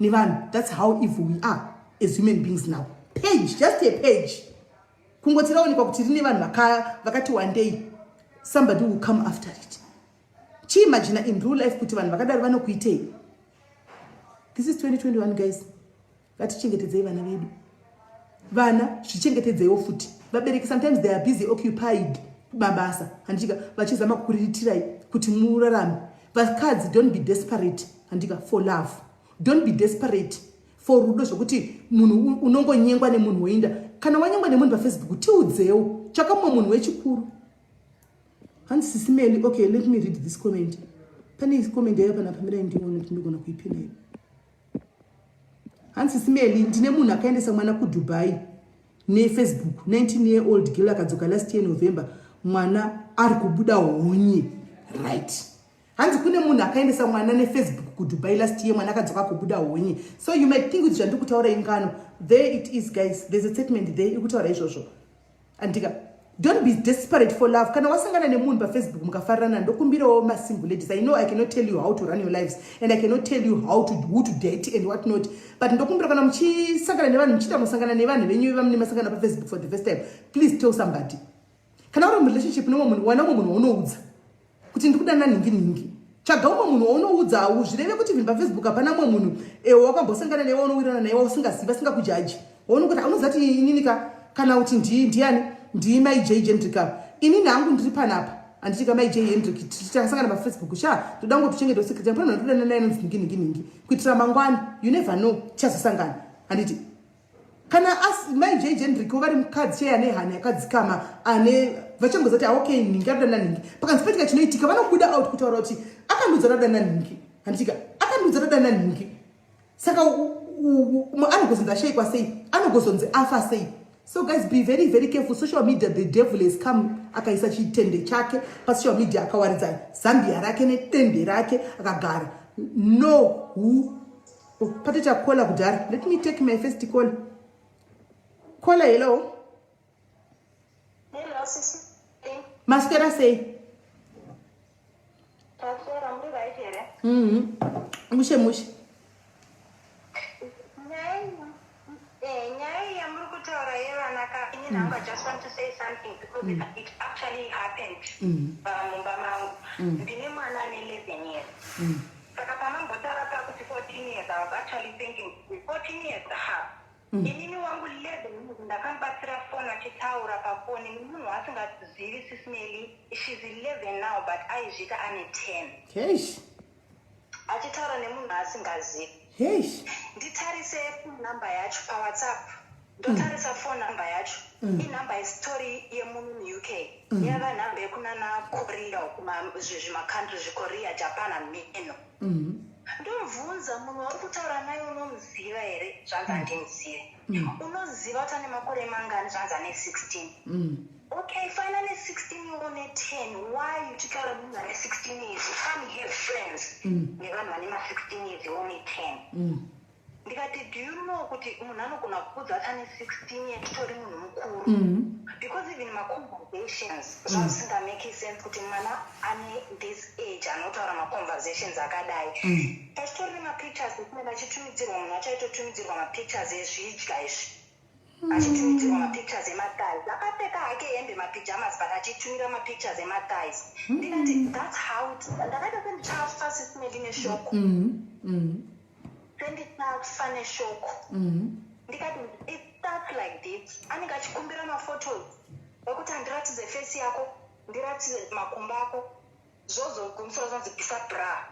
nevanhu. That's how evil we are as human beings now. Page, just a page. Kungoti raonekwa kuti rine vanhu vakati wandei, somebody will come after it. Chiimagina in real life kuti vanhu vakadaro vanokuitei. This is 2021, guys. Ngatichengetedzei vana vedu. Vana, zvichengetedzeiwo futi. Vabereki, sometimes they are busy, occupied mabasa, handika, vachizama kukuritirai kuti murarame. Vakadzi, don't be desperate, handika, for love. Don't be desperate for rudo zvokuti munhu unongonyengwa nemunhu woinda. Kana wanyengwa nemunhu paFacebook, tiudzewo. Tsvaka mumwe munhu wechikuru. Hanzi, "Sisi Melly." Okay, let me read this comment. Pane comment yaiva panapa, mirai ndione kuti ndigona kuipina iyo. Hanzi, "Sisi Melly, ndine munhu akaendesa mwana kuDubai neFacebook, 19 year old girl, akadzoka last year November, mwana ari kubuda honye." Right, hanzi kune munhu akaendesa mwana neFacebook kuDubai last year, mwana akadzoka kubuda honye. So you might think kuti zvandiri kutaura ingano. There it is, guys. There's a statement there iri kutaura izvozvo, andika. Don't be desperate for love. Kana wasangana nemunhu paFacebook mukafarirana, ndokumbirawo masingle ladies, I know I cannot tell you how to run your lives and I cannot tell you who to date and what not, but ndokumbira, kana muchisangana nevanhu, muchiita musangana nevanhu venyu vamune masangana paFacebook for the first time, please tell somebody. Kana uri murelationship nemumwe munhu, wana umwe munhu waunoudza kuti ndikudana nhingi nhingi. Tsvaga umwe munhu waunoudza. Zvireve kuti even paFacebook hapana mumwe munhu wakambosangana newe, waunowirirana naye, wausingazivi, asingakujaji, waunongoti unoziva kuti inini ka, kana kuti ndiani, ndimai J Jendrika, inini hangu ndiri panapa, handitika, mai J Hendrik, takasangana paFacebook sha, ndoda ngotichengeta secret, pana ndodana naye anonzi nhingi nhingi nhingi, kuitira mangwana, you never know, tichazosangana, handiti? Kana mai J Jendrik vari mukadzi cheye ane hana yakadzikama, ane vachangozati, "Okay, nhingi arudana nhingi," pakanzi paitika chinoitika, vanobuda out kutaura kuti akandudza radana nhingi, handitika, akandudza radana nhingi. Saka anogozonzi ashayikwa sei? Anogozonzi afa sei? So guys, be very, very careful. Social media, the devil has come, akaisa chitende chake pasocial media, akawaridza zambia rake nedende rake, akagara. No who. Oh, patoita caller kudhara. Let me take my first call. Caller, hello. Hello, sisi. Maswera sei? Taswera, muri right here? Mushe mushe. Nyaya yamuri kutaura yevana ka, inini hangu I just want to say something because it actually happened mumba mangu. Ndine mwana ane 11 years. Saka pamambotaura pakuti 14 years, I was actually thinking 14 years, ha. Inini wangu 11 years ndakamubatsira foni achitaura pafoni nemunhu asingazivi. Sisi Melly, she's 11 now, but aizviita ane 10. Heish. Achitaura nemunhu asingazivi. Heish. Nditarise phone number yacho paWhatsApp, ndotarisa phone number yacho, inhamba isitori yemunhu muUK, yava nhamba yekunana Korea, zvimacountry zveKorea, Japan ameno. Ndomubvunza, "Munhu wauri kutaura naye unomuziva here?" Zvanzi, "Handimuzive." "Unoziva kuti ane makore mangani?" Zvanzi, "Ane 16." Okay, fine, ane 16, iwe une 10. Why uchitaura munhu ane 16 years? You can't have friends nevanhu vane ma16 years, iwe une 10. Ndikati, "Do you know kuti munhu anogona kukudza kuti ane 16 years, titori munhu mukuru?" Because even maconversations, zvazisingamake sense kuti mwana ane this age anotaura maconversations akadai. Pachitori nemapictures ekunenge achitumidzirwa, munhu achaitotumidzirwa mapictures ezvidya izvi, achitumidzirwa mapictures emathighs, akapfeka hake hembe, mapyjamas, but achitumira mapictures emathighs. Ndikati, that's how ndakaita sendichafa, Sisi Melly, neshock. Sendichafa neshock. Ndikati, it starts like this. Anenge achikumbira maphotos ekuti handiratidze face yako, ndiratidze makumbo ako. Zvozogumisira zvonzi bvisa bra,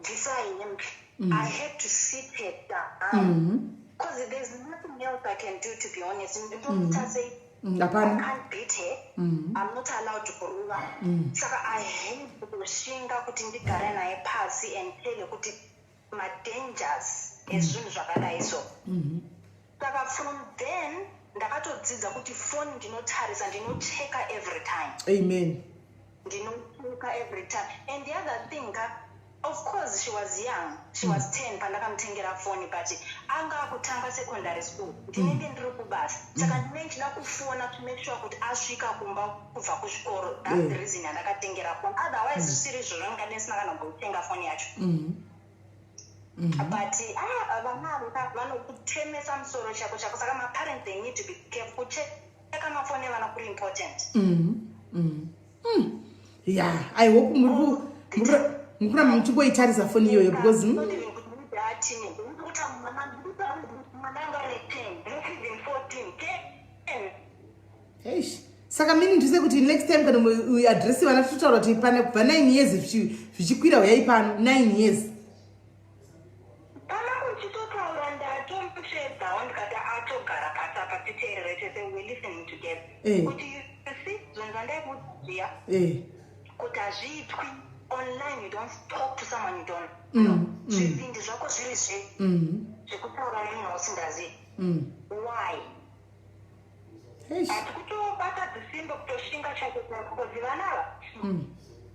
bvisa hembe. I had to sit her down because there's nothing else I can do, to be honest. Ndokuita sei? I Hapana. can't beat her. I'm not allowed kurova. Saka I had kushinga kuti ndigare naye pasi and tell her kuti madangers ezvinhu zvakadai. So saka from then ndakatodzidza kuti foni ndinotarisa, ndinocheka every time. Amen. Ndinocheka every time. And the other thing ka, of course she was young, she was 10 pandakamutengera foni, but anga akutanga secondary school. Ndinenge ndiri kubasa, saka ndinenge ndichida kufona to make sure kuti asvika kumba kubva kuchikoro. That's the reason yandakatengera foni. Otherwise zvisiri izvozvo, ndingadai ndisina kana kumbotenga foni yacho. But ah, vana ava vanokutemesa musoro chako chako. Saka maparents, they need to be careful kucheka. Kucheka mafoni evana kuri important. Yeah, I hope muri kuramba muchingoitarisa foni iyoyo because Not even kuti maybe ateenage. Kuti mwana anga ane 10, not even 14, 10. Eish. Saka meaning to say kuti next time kana uaddress vana, totaura kuti pane kubva 9 years zvichikwira, uyai pano 9 years. Pana kuchitotaura, ndatomutsvedzawo, ndikati atogara pasi apa, titeerere tese, we listening together, kuti you see, zvinhu zvandaikuudza zviya, kuti hazviitwi online. You don't talk to someone you don't know. Zvivindi zvako zviri zve zvekutaura nemunhu usingazivi? Why? Eish. But kutobata dzisimbe, kutoshinga chako chako, because vana ava,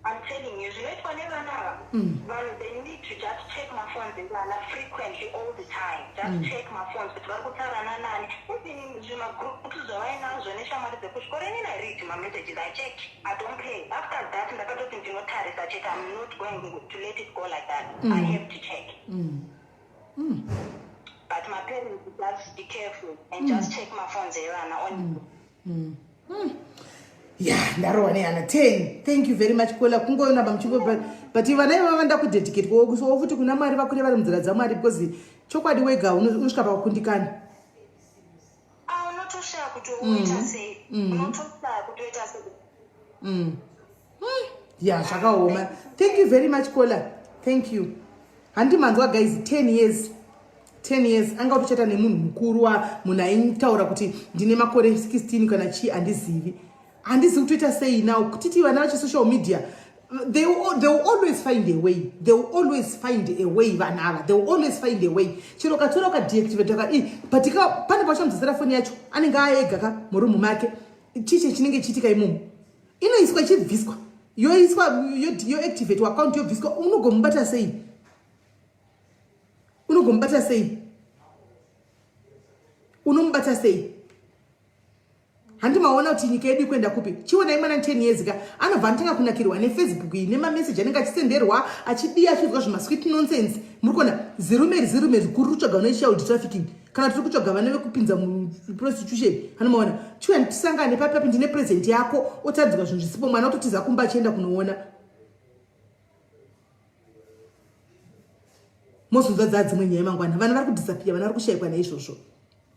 I'm telling you, zvinoitwa nevana ava, vanhu, they need to just check maphones evana frequently, all the time. Just check maphones kuti vari kutaura nanani, even zvimagroups zvavainazvo neshamwari dzekuchikoro. Inini I read mamessages, I check, I don't play. After that ndakatoti ndinotarisa chete. I'm not going to let it go like that. I have to check. But my parents, just be careful and just check maphones evana on. Ya, ndarohwa nehana. 10. Thank you very much, caller. Kungoonaba muchingo, but vana ivava vanoda kudedicatwa so futi kuna Mwari, vakure vari munzira dzaMwari, because chokwadi wega unosvika pakukundikana. Ah, unotoshaya kuti uita sei, unotoshaya kuti uita sei. Ya, zvakaoma. Thank you very much, caller. Thank you. Handi manzwa, guys? 10 years, 10 years anga kutochata nemunhu mukuru, wa munhu aitaura kuti ndine makore 16 kana chii. Handizivi, handizivi kutoita sei now. Kutiti vana vachisocial media, they will always find a way. They will always find a way. Vana ava, they will always find a way. Chero ukatora ukadeactivate ka, but ka pane pachamudzosera foni yacho, anenge aega ka murumu make. Chiche chinenge chiitika imomo, inoiswa ichibviswa, yoiswa, yoactivate account, yobviswa. Unogomubata sei? Unogomubata sei? Unomubata sei? Handi maona kuti nyika yedu ikuenda kupi? Chionai mwana 10 years ka, anobva anotanga kunakirwa neFacebook iyi, nemameseji anenge achisenderwa, achidiya, achiudzwa zvemasweet nonsense. Muri kuona zirume, zirume zikuru rikutsvaga vana child trafficking, kana tiri kutsvaga vana vekupinza muprostitution. Hanomaona, chiuya tisangane papi papi, ndine present yako. Otadzwa zvinhu zvisipo, mwana ototiza kumba achienda kunoona. Mozonzwa dzaa dzimwe nyaya mangwana, vana vari kudisappear, vana vari kushayikwa. Naizvozvo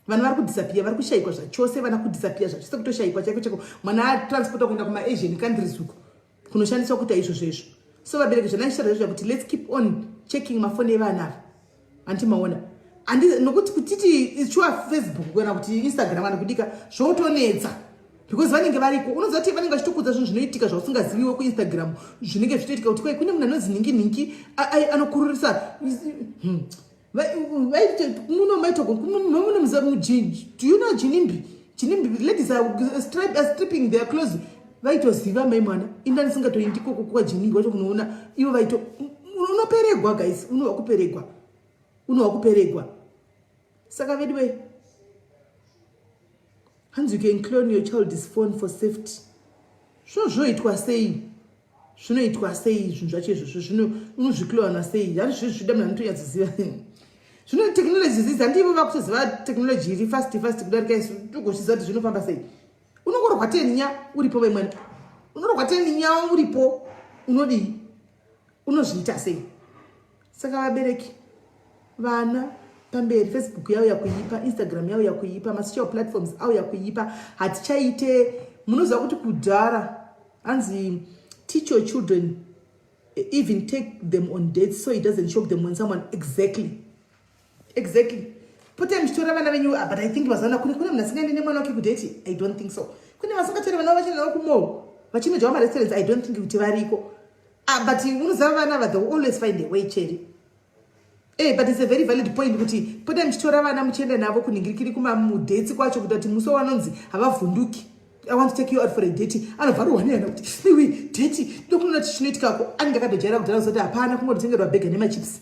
vana vari kudisappear, vari kushayikwa zvachose, vana kudisappear zvachose, kutoshayikwa chaiko chaiko. Mwana atransporta kuenda kumaAsian countries uko kunoshandiswa kuita izvozvo izvo. So vabereki, zvandaichitaura zvezvo kuti let's keep on checking mafoni evana ava. Handi maona? Nokuti kutiti sure Facebook kana kuti Instagram kana kudika zvotonetsa, because vanenge variko. Unoziva kuti vanenge vachitokudza zvinhu zvinoitika zvausingaziviwo kuInstagram, zvinenge zvichitoitika kuti kwai kune munhu anonzi nhingi nhingi anokururisa. Muno maitomunomuziva, do you know Jinimbi? Jinimbi, ladies are stripping their clothes. Vaitoziva mai mwana, inda ndisingatoindi koko kwaJinimbi wacho kunoona ivo vaito. Unoperegwa, guys, unova kuperegwa, unova kuperegwa. Saka veduwe, hanzi you can clone your child's phone for safety. Zvino zvinoitwa sei? Zvinoitwa sei zvinhu zvacho izvozvo? Zvino unozviclona sei? Hani zvezvi zvida munhu anotonyatsoziva zvino technology zizi. Handivo vakutoziva technology iri fast fast kudarika isu. Togozviziva kuti zvinofamba sei. Unongorwa teninya uripo, vemwana, unorwa teninya uripo, unodii? Unozviita sei? Saka vabereki, vana pamberi. Facebook yauya kuipa, Instagram yauya kuipa, masocial platforms auya kuipa. Hatichaite. Munoziva kuti kudhara hanzi teach your children, even take them on dates so it doesn't shock them when someone. Exactly. Potai muchitora vana venyu. Ah, but I think mazana kune munhu asingaendi nemwana wake kudate? I don't think so. Kune vasingatori vana vavo vachienda navo kumall, vachinodyawo marestaurants? I don't think kuti variko. Ah, but unoziva vana ava, they will always find a way, cheri. But it's a very valid point kuti potai muchitora vana muchienda navo kunhingirikiri kumamudates kwacho, kuita kuti musi wavanonzi havavhunduki. "I want to take you out for a date," anobva arohwa nehana kuti iwi date, ndokunoona kuti chinoitikako. Anenge akatojaira kudhara kuzoti hapana, kungotengerwa burger nemachips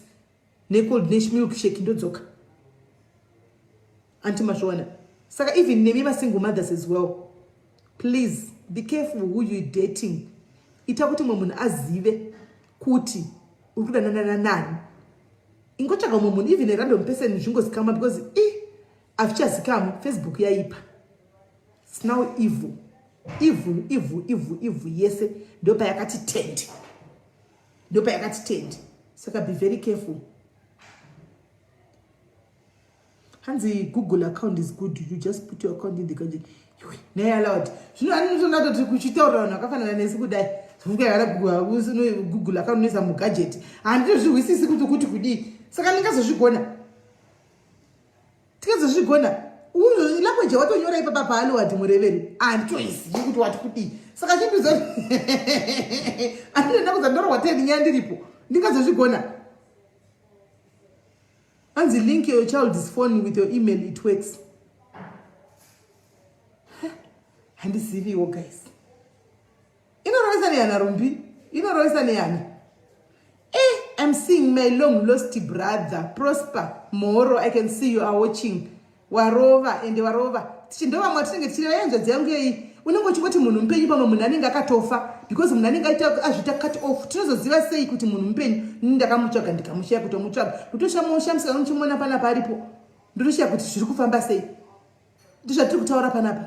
necold milk shake, ndodzoka. Anti mazviona? Saka even nemi masingle mothers as well, please be careful who you dating. Ita kuti mumwe munhu azive kuti uri kudanana nani. Ingotsvaga mumwe munhu, even a random person, zvingozikamwa, because i hazvichazikamwi. Facebook yaipa. It's now evil, evil, evil, evil, evil yese ndopayakati tende, ndopayakati tende. Saka be very careful. Hanzi Google account is good, you just put your account in the country. Naye allowed zvino aninotoona toti kuchitaurira vanhu vakafanana nesu kudai zvokuyagara Google account unoisa mugadget, handitozvihwisisi kuti kuti kudii. Saka ndingazozvigona, tikazozvigona language watonyora ipapa paAloward Mureveri, handitoizivi kuti wati kudii. Saka chindizo andinoenda kuza ndorwa teni nyaya ndiripo, ndingazozvigona. Hanzi link your child's phone with your email, it works. Handiziviwo guys, inorovesa neyana rumbi, inorovesa neyana. I'm seeing my long lost brother Prosper Moro. I can see you are watching. Warova ende warova. Tichindova vamwe tinenge tichireva yanzvadzi yangu yei, unenge uchingoti munhu mupenyu, pamwe munhu anenge akatofa, because munhu anenge aita azviita cut off. Tinozoziva sei kuti munhu mupenyu? Ini ndakamutsvaga ndikamushaya, kutomutsvaga ndotoshamusika muchimuona panapa aripo, ndotoshiya kuti zviri kufamba sei. Ndizvatiri kutaura panapa.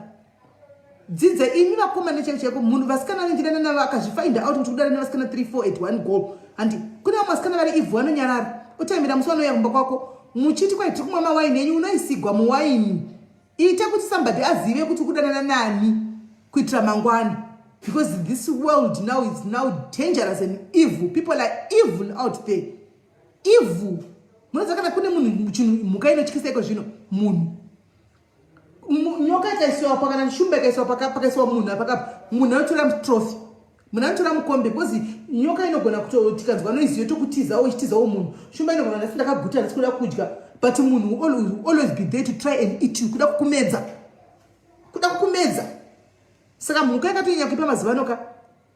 Dzidza imi vakomana chaiko chaiko. Munhu vasikana vanendirana navo akazvifind out kuti kudara nevasikana 3 4 at one goal, handi kune vamwe vasikana vari ivhu, vanonyarara otambira musi vanouya kumba kwako muchiti kwai tiri kumwa mawaini enyu, unoisigwa muwaini. Ita kuti somebody azive kuti kudanana nani kuitira mangwana, because this world now is now dangerous and evil. People are evil out there, evil. Munoziva kana kune munhu chinhu mhuka inotyisa iko zvino munhu. Nyoka ikaisiwa pa kana shumba ikaisiwa pakaisiwa munhu apakapa, munhu anotora trophy, munhu anotora mukombe, because nyoka inogona kutikanzwa noise yotokutizawo, ichitizawo munhu. Shumba inogona, ndasi ndakaguta, ndisi kuda kudya, but munhu will always be there to try and eat you, kuda kukumedza, kuda kukumedza. Saka mhuka yakatonyanya kuipa mazuva ano ka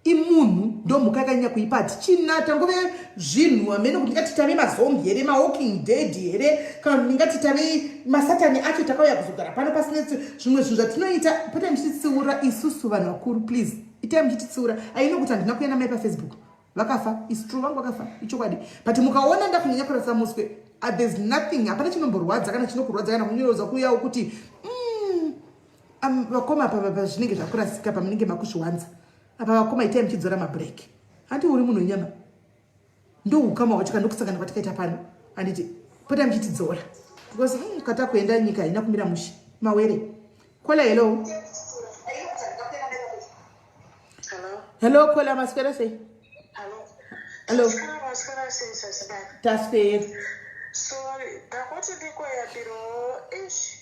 imunhu, ndo mhuka yakanyanya kuipa. Hatichina tangove zvinhu hamene kuti ndingati tave mazombie here, mawalking dead here, kana kuti ndingati tave masatani acho takauya kuzogara pano pasina zvimwe zvinhu zvatinoita. Potai muchititsiura isusu vanhu vakuru, please, itai muchititsiura. Aino kuti handina kuenda mai paFacebook vakafa, is true, vangu vakafa, ichokwadi, but mukaona ndakunyanya kurasa muswe, there's nothing, hapana chinomborwadza kana chinokurwadza kana kunyorodza kuuyawo kuti vakoma pa zvinenge zvakurasika pamunenge makuzviwanza apa. Vakoma, itai muchidzora mabreki. Handi uri munhu wenyama, ndoukama hwacho kana ndokusangana kwatikaita pano, handiti? Potai muchitidzora because katakuenda nyika haina kumira mushe. Mawere caller, hello. Hello. Hello caller, maswera sei? Hello. Hello. Maswera sei, sasibani? Taswera. Sorry, ndakuti ndikoyambiro ish.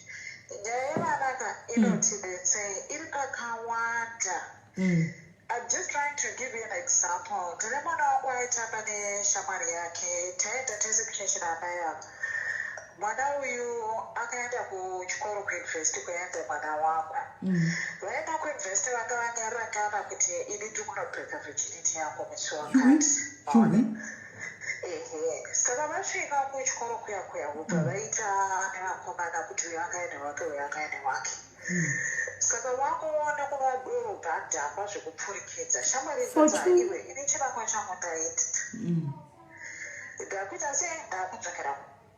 Nyaya yevanaka inotibetsei iri pakawanda. I'm just trying to give you an example. Ndine mwana wangu aitamba neshamwari yake, taenda tese kuchechi naamai ava. Mwana uyu akaenda kuchikoro, kuuniversity kwaenda mwana wangu. Vaenda kuuniversity vanga vanyarangana kuti ini ndiri kunobreaka virginity yangu musi wakati. Chuvi. Ehe, saka vasvika kuchikoro kuya kuya, kubva vaita nevakomana kuti uyu angaende wake, uyu angaende wake. Saka wangoona kunwa doro bhadhakwa zvekupfurikidza. Shamwari For dzadza iwe, ini chivakwa changu ndaita ndakuita sei, ndakudzokera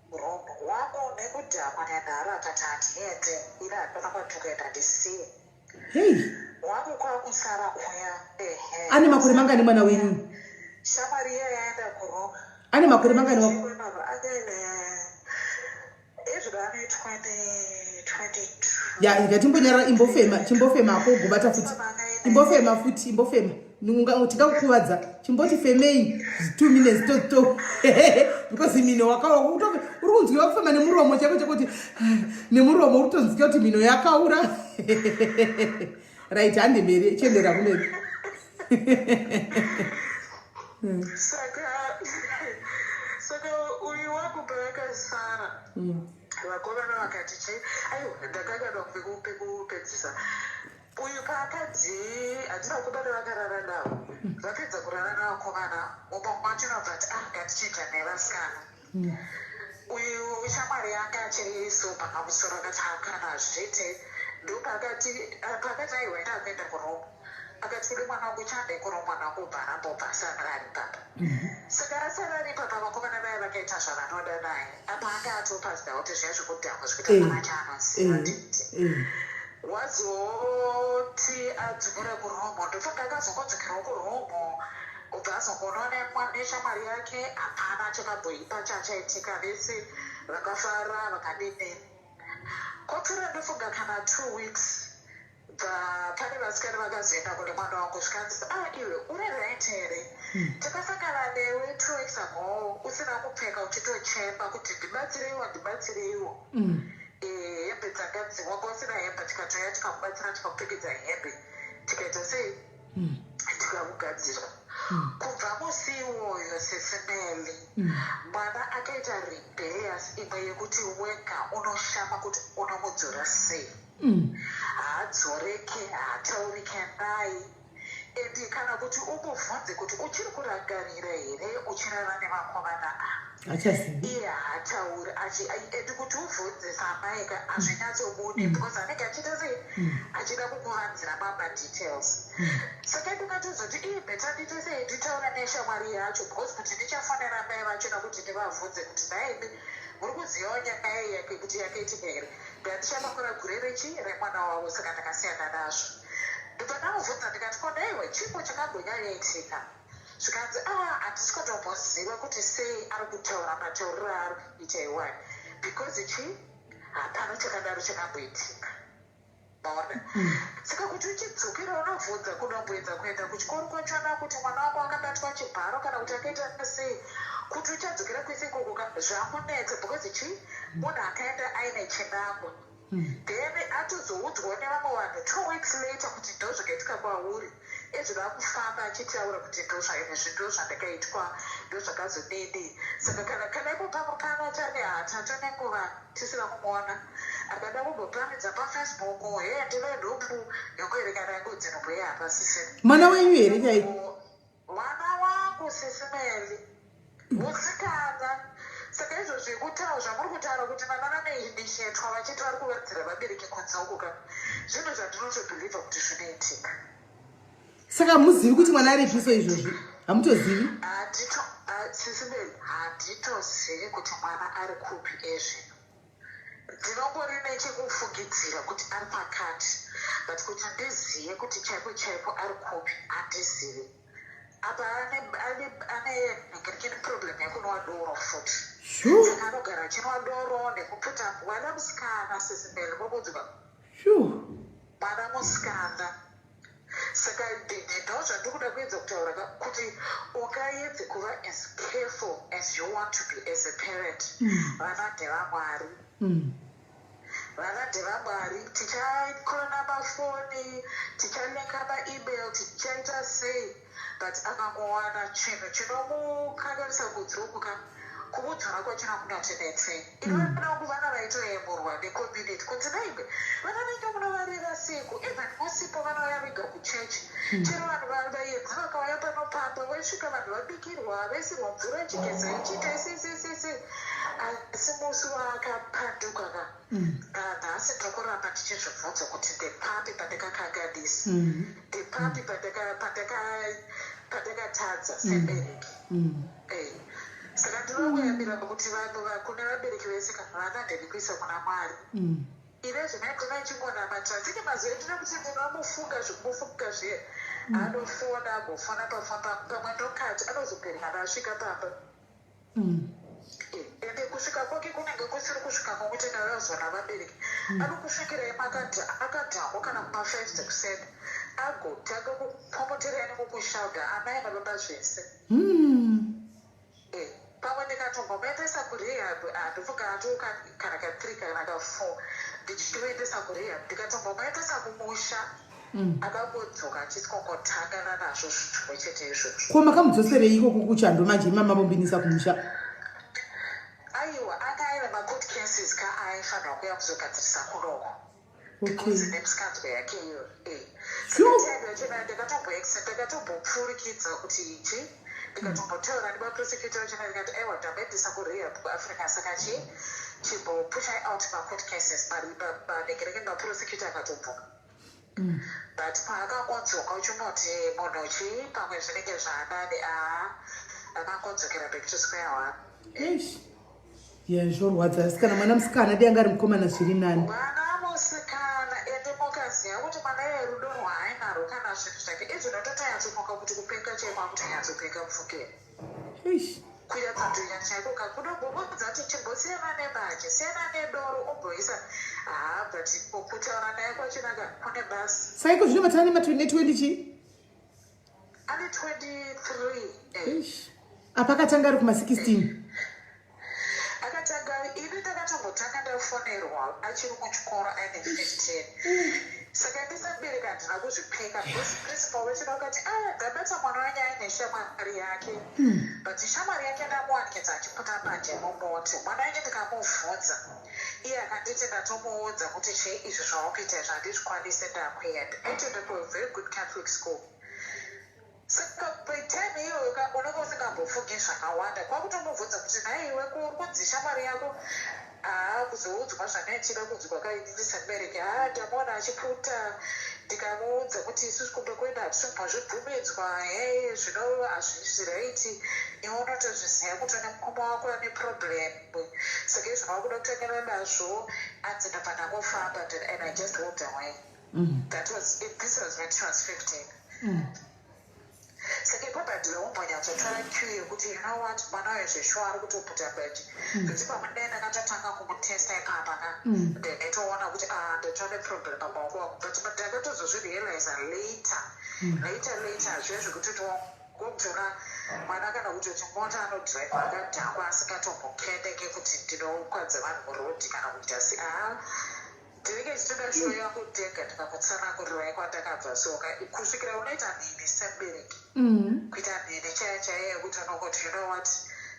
kuroom wangu nekudhakwa nenharo. Akati handiende ini, hapana kwandiri kuenda, ndisiye. Hei. Wangu kwakusara kuya, ehe. Ane makore mangani mwana wenyu? Shamwari iya yaenda kuroom. Ane makore mangani wako? Ane ezvino ane 20 22. Ya, ngatimbonyarara, imbofema, chimbofema ako ugobata futi, imbofema futi, imbofema. Tingakukuvadza, chimboti femei 2 minutes to to because mhino wakawa uri kunzwiwa kufema nemuromo chako chekuti nemuromo uri kutonzwika kuti mhino yakaura. Right, hande mberi, chiendera kumberi. Saka uyu wakubva akasara, vakomana vakati che aiwa, ndakakada pekupedzisa uyu paakadzi handina vakomana vakarara navo. Vapedza kurara navakomana, mumba macho nobva ati, ah, ngatichinja nevasikana. Uyu shamwari yanga achiri sober pamusoro akati hakana, hazviite. Ndopaakati paakati aiwa, enda kuenda kuroom. Akati kune mwana wangu, chande kuroom. Mwana wangu ubva arambobva asara ari papa. Saka asara ari papa, vakomana vaya vakaita zvavanoda naye. Apa anga atopaziva kuti zviya zvekudhakwa zvekuti hapana chaanoziva, nditi wazo. Yekuti adzokera kuroom, ndofunga akazongodzokerawo kuroom, kubva azongoonwa neshamwari yake. Hapana chakamboipa chachaitika, vese vakafara, vakadini. Kwapfuura, ndofunga, kana 2 weeks, bva pane vasikana vakazoenda kune mwana wangu, zvikanzi, "A ah, iwe uri right here? Takasangana newe 2 weeks ago usina kupfeka, uchitochema kuti ndibatsireiwo, ndibatsireiwo. Hembe dzanga wanga usina hembe, tikatoya tikakubatsira, tikakupfekedza hembe, tikaita sei, tikakugadzira." Kubva musi iwoyo, Sisi Melly, mwana akaita rebellious imwe yekuti wega unoshama kuti unomudzora sei. Haadzoreke, haataurike naye, and kana kuti umubvunze kuti uchiri kurangarira here uchirara nevakomana ava, Hachazivi. Iye haatauri. And kuti ubvunze samaika, hazvinyatsobudi, because anenge achiita sei, achida kukuvanzira mamadetails. Saka ndikatozoti, ii, better ndiite sei, nditaura neshamwari yacho, because kuti ndichafonera mai vacho nakuti ndivabvunze kuti, "Nhaimi, muri kuzivawo nyaya yake kuti yakaitika here?" Ndandichamakura gure rechi remwana wavo. Saka ndakasiyana nazvo. Ndobva ndamubvunza ndikati, "Ko naiwe, chipo chakambonyanyaitika?" Zvikanzi, "A, handisi kutomboziva kuti sei ari kutaura matauriro aari kuita iwani, because chi hapana chakadaro chakamboitika." Maona? Saka kuti uchidzokera unobvunza, kunomboedza kuenda kuchikoro kwachona kuti mwana wako akabatwa chibharo kana kuti akaita sei, kuti uchadzokera kwese ikoko zvakunetsa, because chi munhu akaenda aine chinangwa, then atozoudzwawo nevamwe vanhu 2 weeks later kuti ndo zvakaitika kwauri. Ezvida kufamba achitaura kuti ndo zvaizvi, ndo zvandakaitwa, ndo zvakazodini. Saka kana ipo pamwe pano tane hatato nenguva tisina kumuona, akada kumbopamidza paFacebook, "He, ndine nhumbu," yongoerekana yangodzi nhumbu yehapasisina. Mwana wenyu here chaiko? Mwana wangu, Sisi Melly, musikana. Saka izvo zvekutaura zvamuri kutaura kuti vana vanoinishetwa vachiti vari kuvadzira vabereki kunze uku ka, zvinhu zvandinotobhilivha kuti zvinoitika. Saka muzivi kuti mwana aripiso izvozvi? Hamutozivi? Handito, Sisi Melly, handitozivi kuti mwana ari kupi ezvino. Ndinongori nechekufungidzira kuti ari pakati, but kuti ndizive kuti chaipo chaipo ari kupi, handizivi. Apa ane nhingirikini, problem yekunwa doro futi. Shu. Saka anogara achinwa doro nekuputa. Mwana musikana, Sisi Melly, mukunzwa? Shu. Mwana musikana. Saka ndo zvandiri kuda kuedza kutaura kuti ungaedze kuva as careful as you want to be as a parent, vana ndevamwari. Vana ndevamwari. Tichakorona mafoni, tichaleka maemail, tichaita sei, but akangowana chinhu chinomukanganisa kudzomuka, kumudzora kwachona kunotinetsei. Ini vana vangu, vana vaitoyemurwa necommunity kunzi, "Naimwe, vana venyu munovarera seiko? Even musipo vanouya vega kuchechi." Chero vanhu vaedzi vakauya pano pamba, vaisvika vanhu vabikirwa, vaisirwa mvura ichigeza, ichiita sei. Asi musi waakapanduka ka, nhasi ndirikuramba ndichizvibvunza kuti ndepapi pandakakanganisa, ndepapi pandakatadza sebereki. Saka ndinongoyambira kuti vanhu kune vabereki vese kana vana, ndevekuisa kuna Mwari. Ine zvine ndinachingonamata tine mazuva endine kuti ndinomufunga zvekumufunga zviye, anofona, agofona pafoni pangu pamwe ndokati anozoperekana asvika pamba. Ende kusvika kwake kunenge kusiri kusvika kwokuti ndakazona vabereki. Anokusvikirai akadhakwa kana kuma5 dzekuseni, agotanga kukupomoterai nekukushauda amai nababa zvese. Pamwe ndikatombomuendesa kurehab, handifunga ato kana ka3 kana ka4 ndichitoendesa kurehab, ndikatombomuendesa kumusha, akangodzoka achitongotangana nazvo zvimwe chete izvozvo. Ko makamudzoserei ikoko kuchando manje, imama vombinisa kumusha? Aiwa, anga aine macourt cases ka, aifanirwa kuuya kuzogadzirisa kunoko because nemusikanzwa yake iyo. Saka yachona ndakatombopfurikidza kuti ichi, ndikatombotaura nemaprosecutor vachona, ndikati, "Aiwa, ndamboendesa kurehab kuAfrica, saka chi chimbopushai out macourt cases." Manegereke maprosecutor akatobvuka, but paakangodzoka, uchingoti munhu chii, pamwe zvinenge zvaanani, aa, akangodzokera back to square one. Eish, ya, zvorwadza. Asi kana mwana musikana, dai anga ari mukomana zviri nani. Mwana musikana, ende mukaziva. Ndaisaziva kuti mwana iye rudo rwaainarwo kana zvinhu zvake izvi ndototanyatsomuka kuti kupenga chaiko akutonyatsopenga mufungeni. Kunyatsotonya chaiko kakudombomuudza kuti chimbosiyana nebanje, siyana nedoro umboisa haa but kutaura naye kwachinaka kune basa. Saiko zvino matana ne20 chii? Ane 23. Eish. Apa akatanga ari kuma 16. Akatanga ini ndakatombotanga ndafonerwa achiri kuchikoro aine 15. Saka ndisabereka handina kuzvipika because principal vacho vakati ah ndabata mwana wenyu aine shamwari yake. But shamwari yake ndamuwanikidza achiputa mbanje mumota. Mwana wenyu ndikamubvunza iye akanditi ndatomuudza kuti chii izvi zvawakuita izvi handizvikwanise ndakuenda. Aitoenda ku a very good Catholic school. Saka patime iyoyo ka unenge usingambofungi zvakawanda kwakutomubvunza kuti nhai iwe ko uri kunzi shamwari yako haa kuzoudzwa zvandaichida kunzwa ka inini semubereki haa ndamuona achiputa ndikamuudza kuti isusu kumba kwedu hatitombozvibvumidzwa hee zvino hazvisi right iwe unotozviziva kuti une mukoma wako ane problem saka izvo wakuda kutangana nazvo anzi ndabva ndangofamba and I just walked away. That was it, this was when she was 15. Saka ipapo handina kumbonyatsotora cue yekuti you know what mwana uyu zveshuwa ari kutoputa mbanje zvekuti pamwe dai ndakatotanga kumutesta ipapa ka ndaitoona kuti ah ndatova neproblem pamaoko angu but ndakatozozvirealiza later later later zviya zvekutoti wangotora mwana kana kutoti mota anodhiraivha akadhakwa asingatombokendeke kuti ndinokwadza vanhu murodhi kana kuita se ah ndinenge ndichitoda show yangu ndega ndikakutsanangurirai kwandakabva so kusvikira unoita mhini semubereki kuita mhini chaiyo chaiyo yekuti unongoti you know what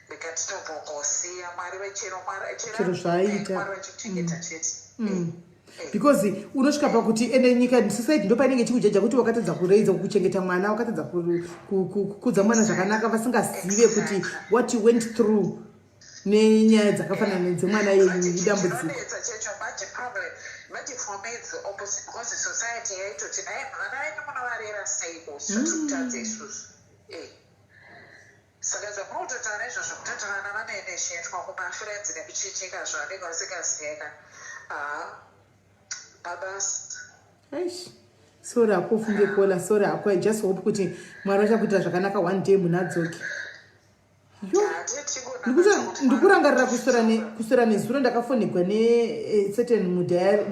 rega titombongosiya Mwari vechero Chero zvaaita. Mwari vachichengeta chete. Because unosvika pakuti ende nyika society ndo painenge ichikujaja kuti wakatadza kureidza kuchengeta mwana, wakatadza kukudza mwana zvakanaka, vasingazive kuti what you went through nenyaya dzakafanana nedzemwana iyoyu idambudziko. Chinonetsa chacho manje problem manje for me it's the opposite because society yaitoti naye vana venyu munovarera seiko tiri kutadza isusu. Saka zvamunototaura izvozvo kutoti vana vanoeneshentwa kumafriends nekuchichika zvavanenge vasingazive haa mabasa. Eish. Sorry hako ufunge kola, sorry hako. I just hope kuti Mwari vachakuitira zvakanaka one day munhu adzoke. Yo. Ndikurangarira kuswera nezuro ndakafonegwa necertain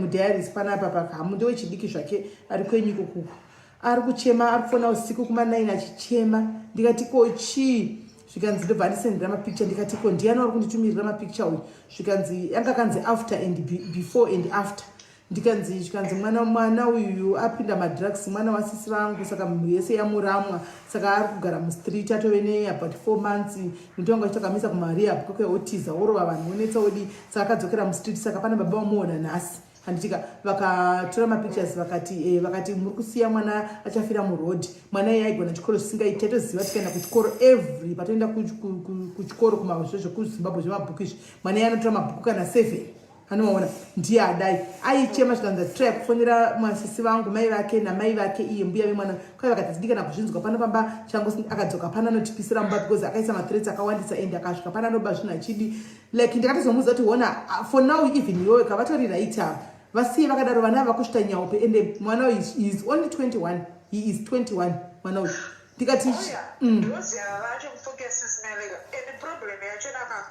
mudiaries panapa pakahamu ndewechidiki zvake ari kwenyu ikokuku ari kuchema ari kufona usiku kuma9 achichema ndikati ko chii zvikanzi ndobva andisendera mapicture ndikati ko ndiani wari kunditumirira mapicture uyu zvikanzi yanga kanzi after and before and after ndikanzi zvikanzi mwana uyu apinda madrugs mwana wasisi vangu saka mhuri yese yamuramwa saka ari kugara mustreet atove neabout 4 months muti wangu achitakamisa kumarehab kwekwe otiza orova vanhu onetsa odi saka akadzokera mustreet saka pana baba vamuona nhasi handitika vakatora mapictures vakati vakati muri kusiya mwana achafira muroad mwana iye aigona chikoro zvisingaiti taitoziva tikaenda kuchikoro every patoenda kuchikoro kumazvo zvekuZimbabwe zvemabhuku izvi mwana iye anotora mabhuku kana 7 anomaona ndiye adai aichema zvikanzi try kufonera masisi vangu mai vake namai vake iye mbuya vemwana kwai vakati tidikana kuzvinzwa pano pamba changu akadzoka pano anotipisira mumba because akaisa mathreats akawandisa and akasvika pano anoba zvinhu achidi like ndakatozomuudza kuti hona for now even iwewe kavatori right ava vasiye vakadaro vana ava kusvita nyaupe ende mwana uyu he is only 21 he is 21 mwana uyu ndikati Ndoziva vacho mufunge sisimeleka and problem yacho naka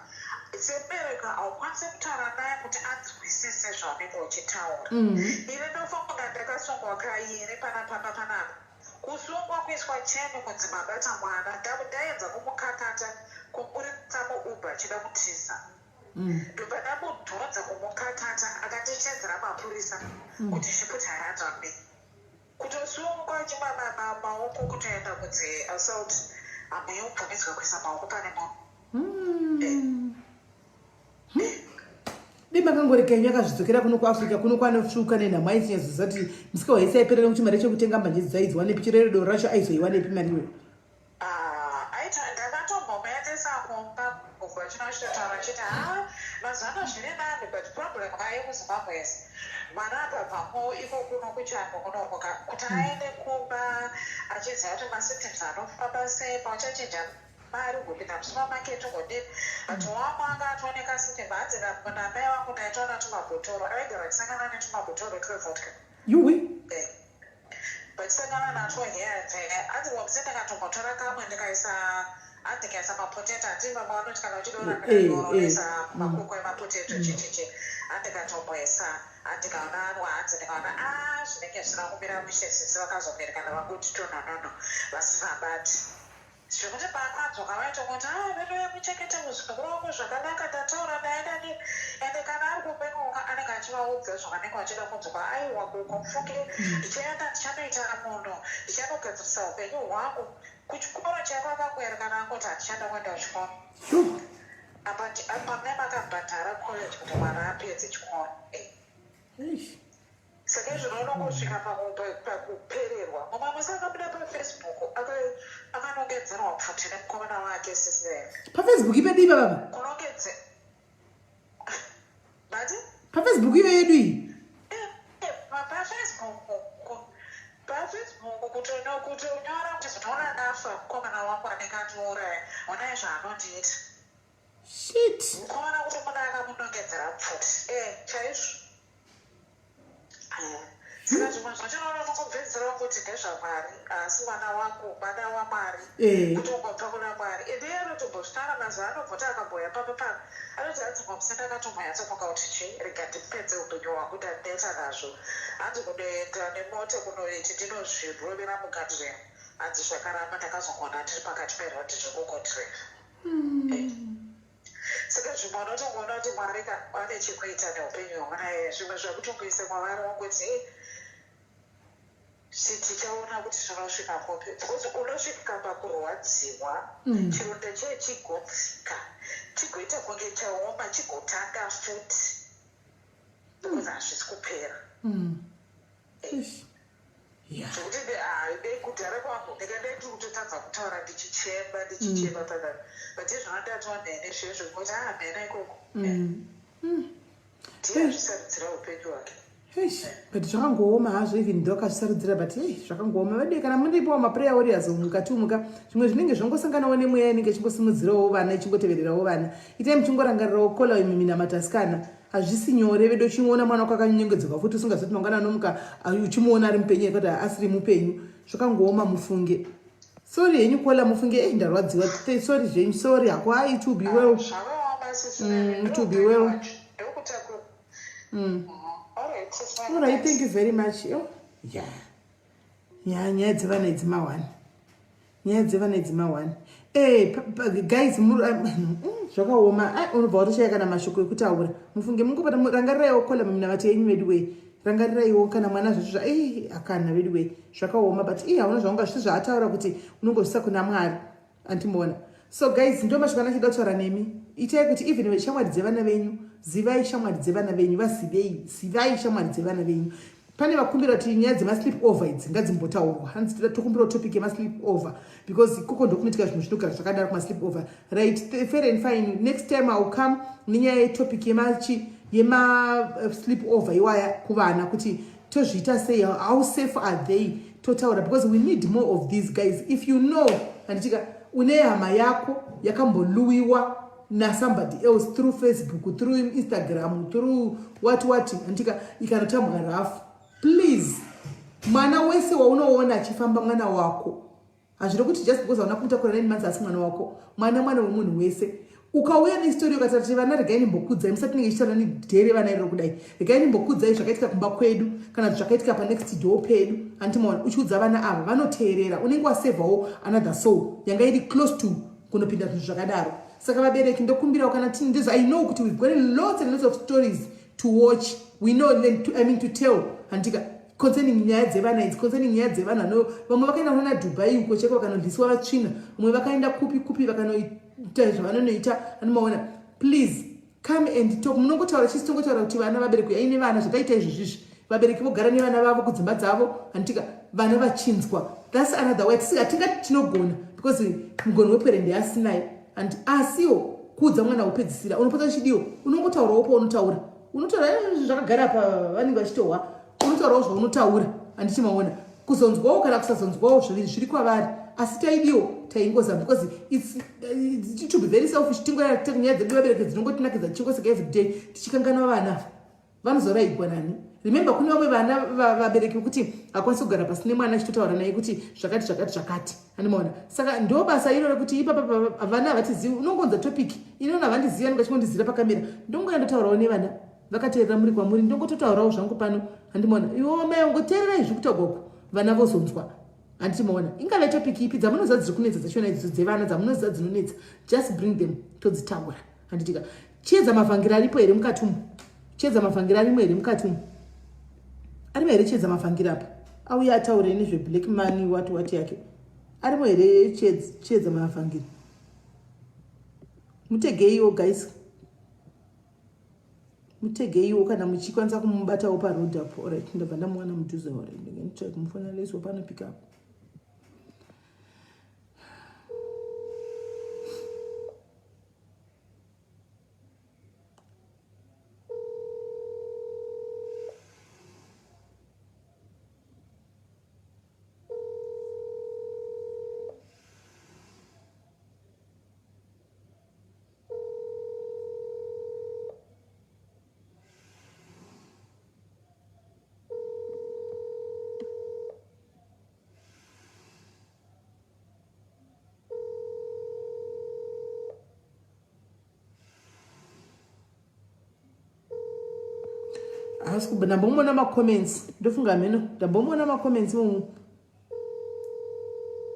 semubereki haukwanisi kutaura naye kuti anzwisise zvaunenge uchitaura. Ini ndofunga ndakasungwa kairi panapamba panapa kusungwa kuiswa cheni kunzi mabata mwana ndaedza kumukakata kumuburitsa muUber achida kutiza ndobva ndamudhonza kumukakata akatichedzera mapurisa kuti she put her hands on me kutosungwa chimwe maoko kutoenda kunzi assault hamuyobvumidzwa kuisa maoko pane munhu. Dai makangorega henyu akazvidzokera kuno kuAfrica kuno kwanotsvuka nenhamo aisinyazoziva kuti musika waisi aiperera nekuti mari yechekutenga mbanje dzaidziwanepi chero iro doro racho aizoiwanepi mari iyoyo. Aita ndakatombomuendesa kumba kubva chinochitotaura chiti ha mazuva ano zviri nani but problem ka yekuZimbabwe is mwana akabvako iko kuno kuchango kunoko ka kuti aende kumba achiziva kuti masystems anofamba sei pauchachinja mari ugopinda musupermarket ugodini but wangu anga atooneka system hanzi namai vangu ndaitoona tumabhotoro aigara achisangana netumabhotoro twevodka. Yuwi. Vachisangana natwo here and there. Hanzi wamse ndakatombotora kamwe ndikaisa, hanzi ndikaisa mapotato. Hati vamwe vanoti kana uchida kurapira nyoro unoisa makuku emapotato, chichichi. Hanzi ndikatomboisa, hanzi ndikaona anwa, hanzi ndikaona a zvinenge zvisina kumira mushe. Sisi vakazoberekana vakuti to, no, no, no, vasisabati. Zvekuti paakadzoka vaitongoti, "Ah, veduwe, muchengete muzukuru wangu zvakanaka, ndataura naye nani." Ende kana ari kupenguka anenge achivaudza zvavanenge vachida kunzwa. "Aiwa gogo, mufunge ndichaenda, ndichanoita munhu, ndichanogadzirisa upenyu hwangu." Kuchikoro chaiko akangoerekana angoti, "Handichada kuenda kuchikoro." Apa apa mai makabhadhara college kuti mwana apedze chikoro. Eish. Saka izvona unongosvika pakupererwa. Mumwe musi akabuda paFacebook akanongedzerwa pfuti nemukomana wake, sisi. PaFacebook ipedu ipa baba? Kunongedze bati? PaFacebook iyo yedu iyi? PaFacebook kutonyora kuti, "Zvinoona ndafa, mukomana wangu anenge andiuraya, onai zvaanondiita." Shit. Mukomana kuti muna akamunongedzera pfuti chaizvo. Saka zvimwe zvacho unongobvedzerawo kuti ndezvaMwari, haasi mwana wangu, mwana waMwari. Kutongobva kuna Mwari. Ende iye anotombozvitaura mazuva anobvota akamboya papa pano, anoti, hanzi, "Mamusi ndakatombonyatsofunga kuti chii, rega ndipedze upenyu hwangu, ndaneta nazvo." Hanzi kunoenda nemota kunoiti ndinozvirovera muguardrail, hanzi zvakaramba, ndakazongoona ndiri pakati peroad zvekungodrive. Saka zvimwe unotongoona kuti Mwari ka ane chekuita neupenyu hwemwana iye. Zvimwe zvakutongoisa kwavari, wongoti, "Ei, tichaona kuti zvinosvika kupi," because unosvika pakurwadziwa, chironda chee chigodzika, chigoita kunge chaoma, chigotanga futi, because hazvisi kupera. Eish. Zvekuti dei kudhara kwangu ndingadai ndiri kutotadza kutaura, ndichichema, ndichichema pakati, but izvona ndatova mhene zvezvo kuti a mhene ikoko. Ndiye azvisarudzira upenyu hwake. Eish, but zvakangooma hazvo, even though akazvisarudzira, but ei, zvakangooma vade. Kana muripowo maprayer warriors mukati umuka, zvimwe zvinenge zvangosanganawo nemweya inenge ichingosimudzirawo vana, ichingotevererawo vana. Itai muchingorangarirawo kola imi minamatasikana. Hazvisi nyore vedu. Uchimuona mwana wako akanyengedzerwa futi, usingazoti mangwana anomuka uchimuona ari mupenyu kuti asiri mupenyu. Zvakangooma mufunge. Sorry henyu kola, mufunge. Ei, ndarwadziwa. Sorry zvenyu, sorry hako. Hai, it will be well. Zvakaoma, sisi. It will be well. Alright. All right, thank you very much. Oh, yeah. Yeah, nyaya dzevana idzi mawani. Nyaya dzevana idzi mawani. Guys, zvakaoma. Ai, unobva watoshaya kana mashoko ekutaura. Mufunge mungopata rangariraiwo kola muminamato yenyu vedu wei. Rangariraiwo kana mwana zvacho zva akana vedu wei. Zvakaoma, but hauna zvaunga zvisi zvaataura kuti unongozvisa kuna Mwari. Antimboona. So guys, ndo mashoko andachida kutaura nemi. Itai kuti even shamwari dzevana venyu, zivai shamwari dzevana venyu, vazivei, zivai shamwari dzevana venyu. Pane vakumbira kuti nyaya dzemasleep over idzi ngadzimbotaurwa. Hanzi toda, tokumbira topic yemasleep over because ikoko ndokunoitika zvinhu zvinogara zvakadaro kumasleep over. Right, fair and fine. Next time I will come nenyaya yetopic yemachi yemasleep over iwaya kuvana, kuti tozviita sei, how safe are they, totaura, because we need more of these guys. If you know, handitika, une hama yako yakamboluwiwa nasomebody else through Facebook, through Instagram, through what what, handitika, ikanotambwa rafu, please, mwana wese waunoona achifamba mwana wako. Hazvino kuti just because hauna kumutakura 9 months asi mwana wako. Mwana mwana wemunhu wese. Ukauya nestory ukataura kuti, "Vana, regai ndimbokudzai," musati tinenge ichitaura nidhere vana iroro kudai, "Regai ndimbokudzai zvakaitika kumba kwedu kana kuti zvakaitika panext door pedu," handimaona, uchiudza vana ava, vanoteerera. Unenge wasevhawo another soul yanga iri close to kunopinda zvinhu zvakadaro. Saka vabereki, ndokumbirawo kana tini ndizvo, I know kuti we've got lots and lots of stories to watch, we know to, I mean to tell, handika, concerning nyaya dzevana idzi, concerning nyaya dzevana. No, vamwe vakaenda kunana Dubai uko cheko vakanodlisiwa vatsvina, vamwe vakaenda kupi kupi vakanoita zvavanonoita, anomaona. Please come and talk. Munongotaura chisi, tongotaura kuti vana, vabereki aine vana, zvataita izvozvizvi, vabereki vogara nevana vavo kudzimba dzavo, handitika, vana vachinzwa. That's another way. Hatingati tinogona because mugoni wepwere ndeasinai and asiwo kuudza mwana wopedzisira unopota chidiwo, unongotaurawo paunotaura, unotaura zvakagara pa vanenge vachitohwa, unotaurawo zvaunotaura, handichimaona. Kuzonzwawo kana kusazonzwawo zviri kwavari, asi taidiwo taingoza because it's to be very selfish. Tingoya nyaya dzedu vabereki dzinongotinakidza, tichingoseka everyday, tichikanganwa vana vanozoraigwa nani. Remember, kune vamwe vana vabereki vekuti hakwanisi kugara pasi nemwana achitotaura naye kuti zvakati zvakati zvakati, andimaona. Saka ndo basa iro rekuti ipapa vana havatizivi. Unongonza topic inona havandizivi, anenge achingondizira pakamera. Ndongoya ndotaurawo nevana vakateerera muri kwamuri, ndongototaurawo zvangu pano, handimaona. Iwo mai ungoteererai zviri kutaurwa uku, vana vozonzwa, handiti maona. Ingave topic ipi dzamunoziva dziri kunetsa dzachona idzo dzevana dzamunoziva dzinonetsa, just bring them todzitaura, handitika. Chiedza Mavhangira aripo here mukati umu? Chiedza Mavhangira arimo here mukati umu? Arimo here Chiedza Mavhangira apa? Auye ataure nezveblack money wati wati yake. Arimo here Chiedza Mavhangira? Mutegeiwo guys, mutegeiwo kana muchikwanisa kumubatawo paroad apo. Alright, ndabva ndamuwana mudhuze. Alright, ndinge kumufona leso pano pick up. Asi ndambomuona macomments, ndofunga mheno ndambomuona macomments imomo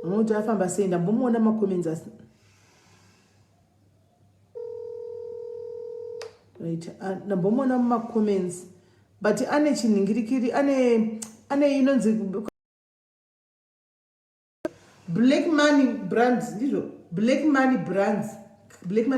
amuti afamba sei. Ndambomuona macomments asi right, ndambomuona mumacomments, but ane chinhingirikiri, ane inonzi Black Money Brands, ndizvo, Black Money Brands, Black Money.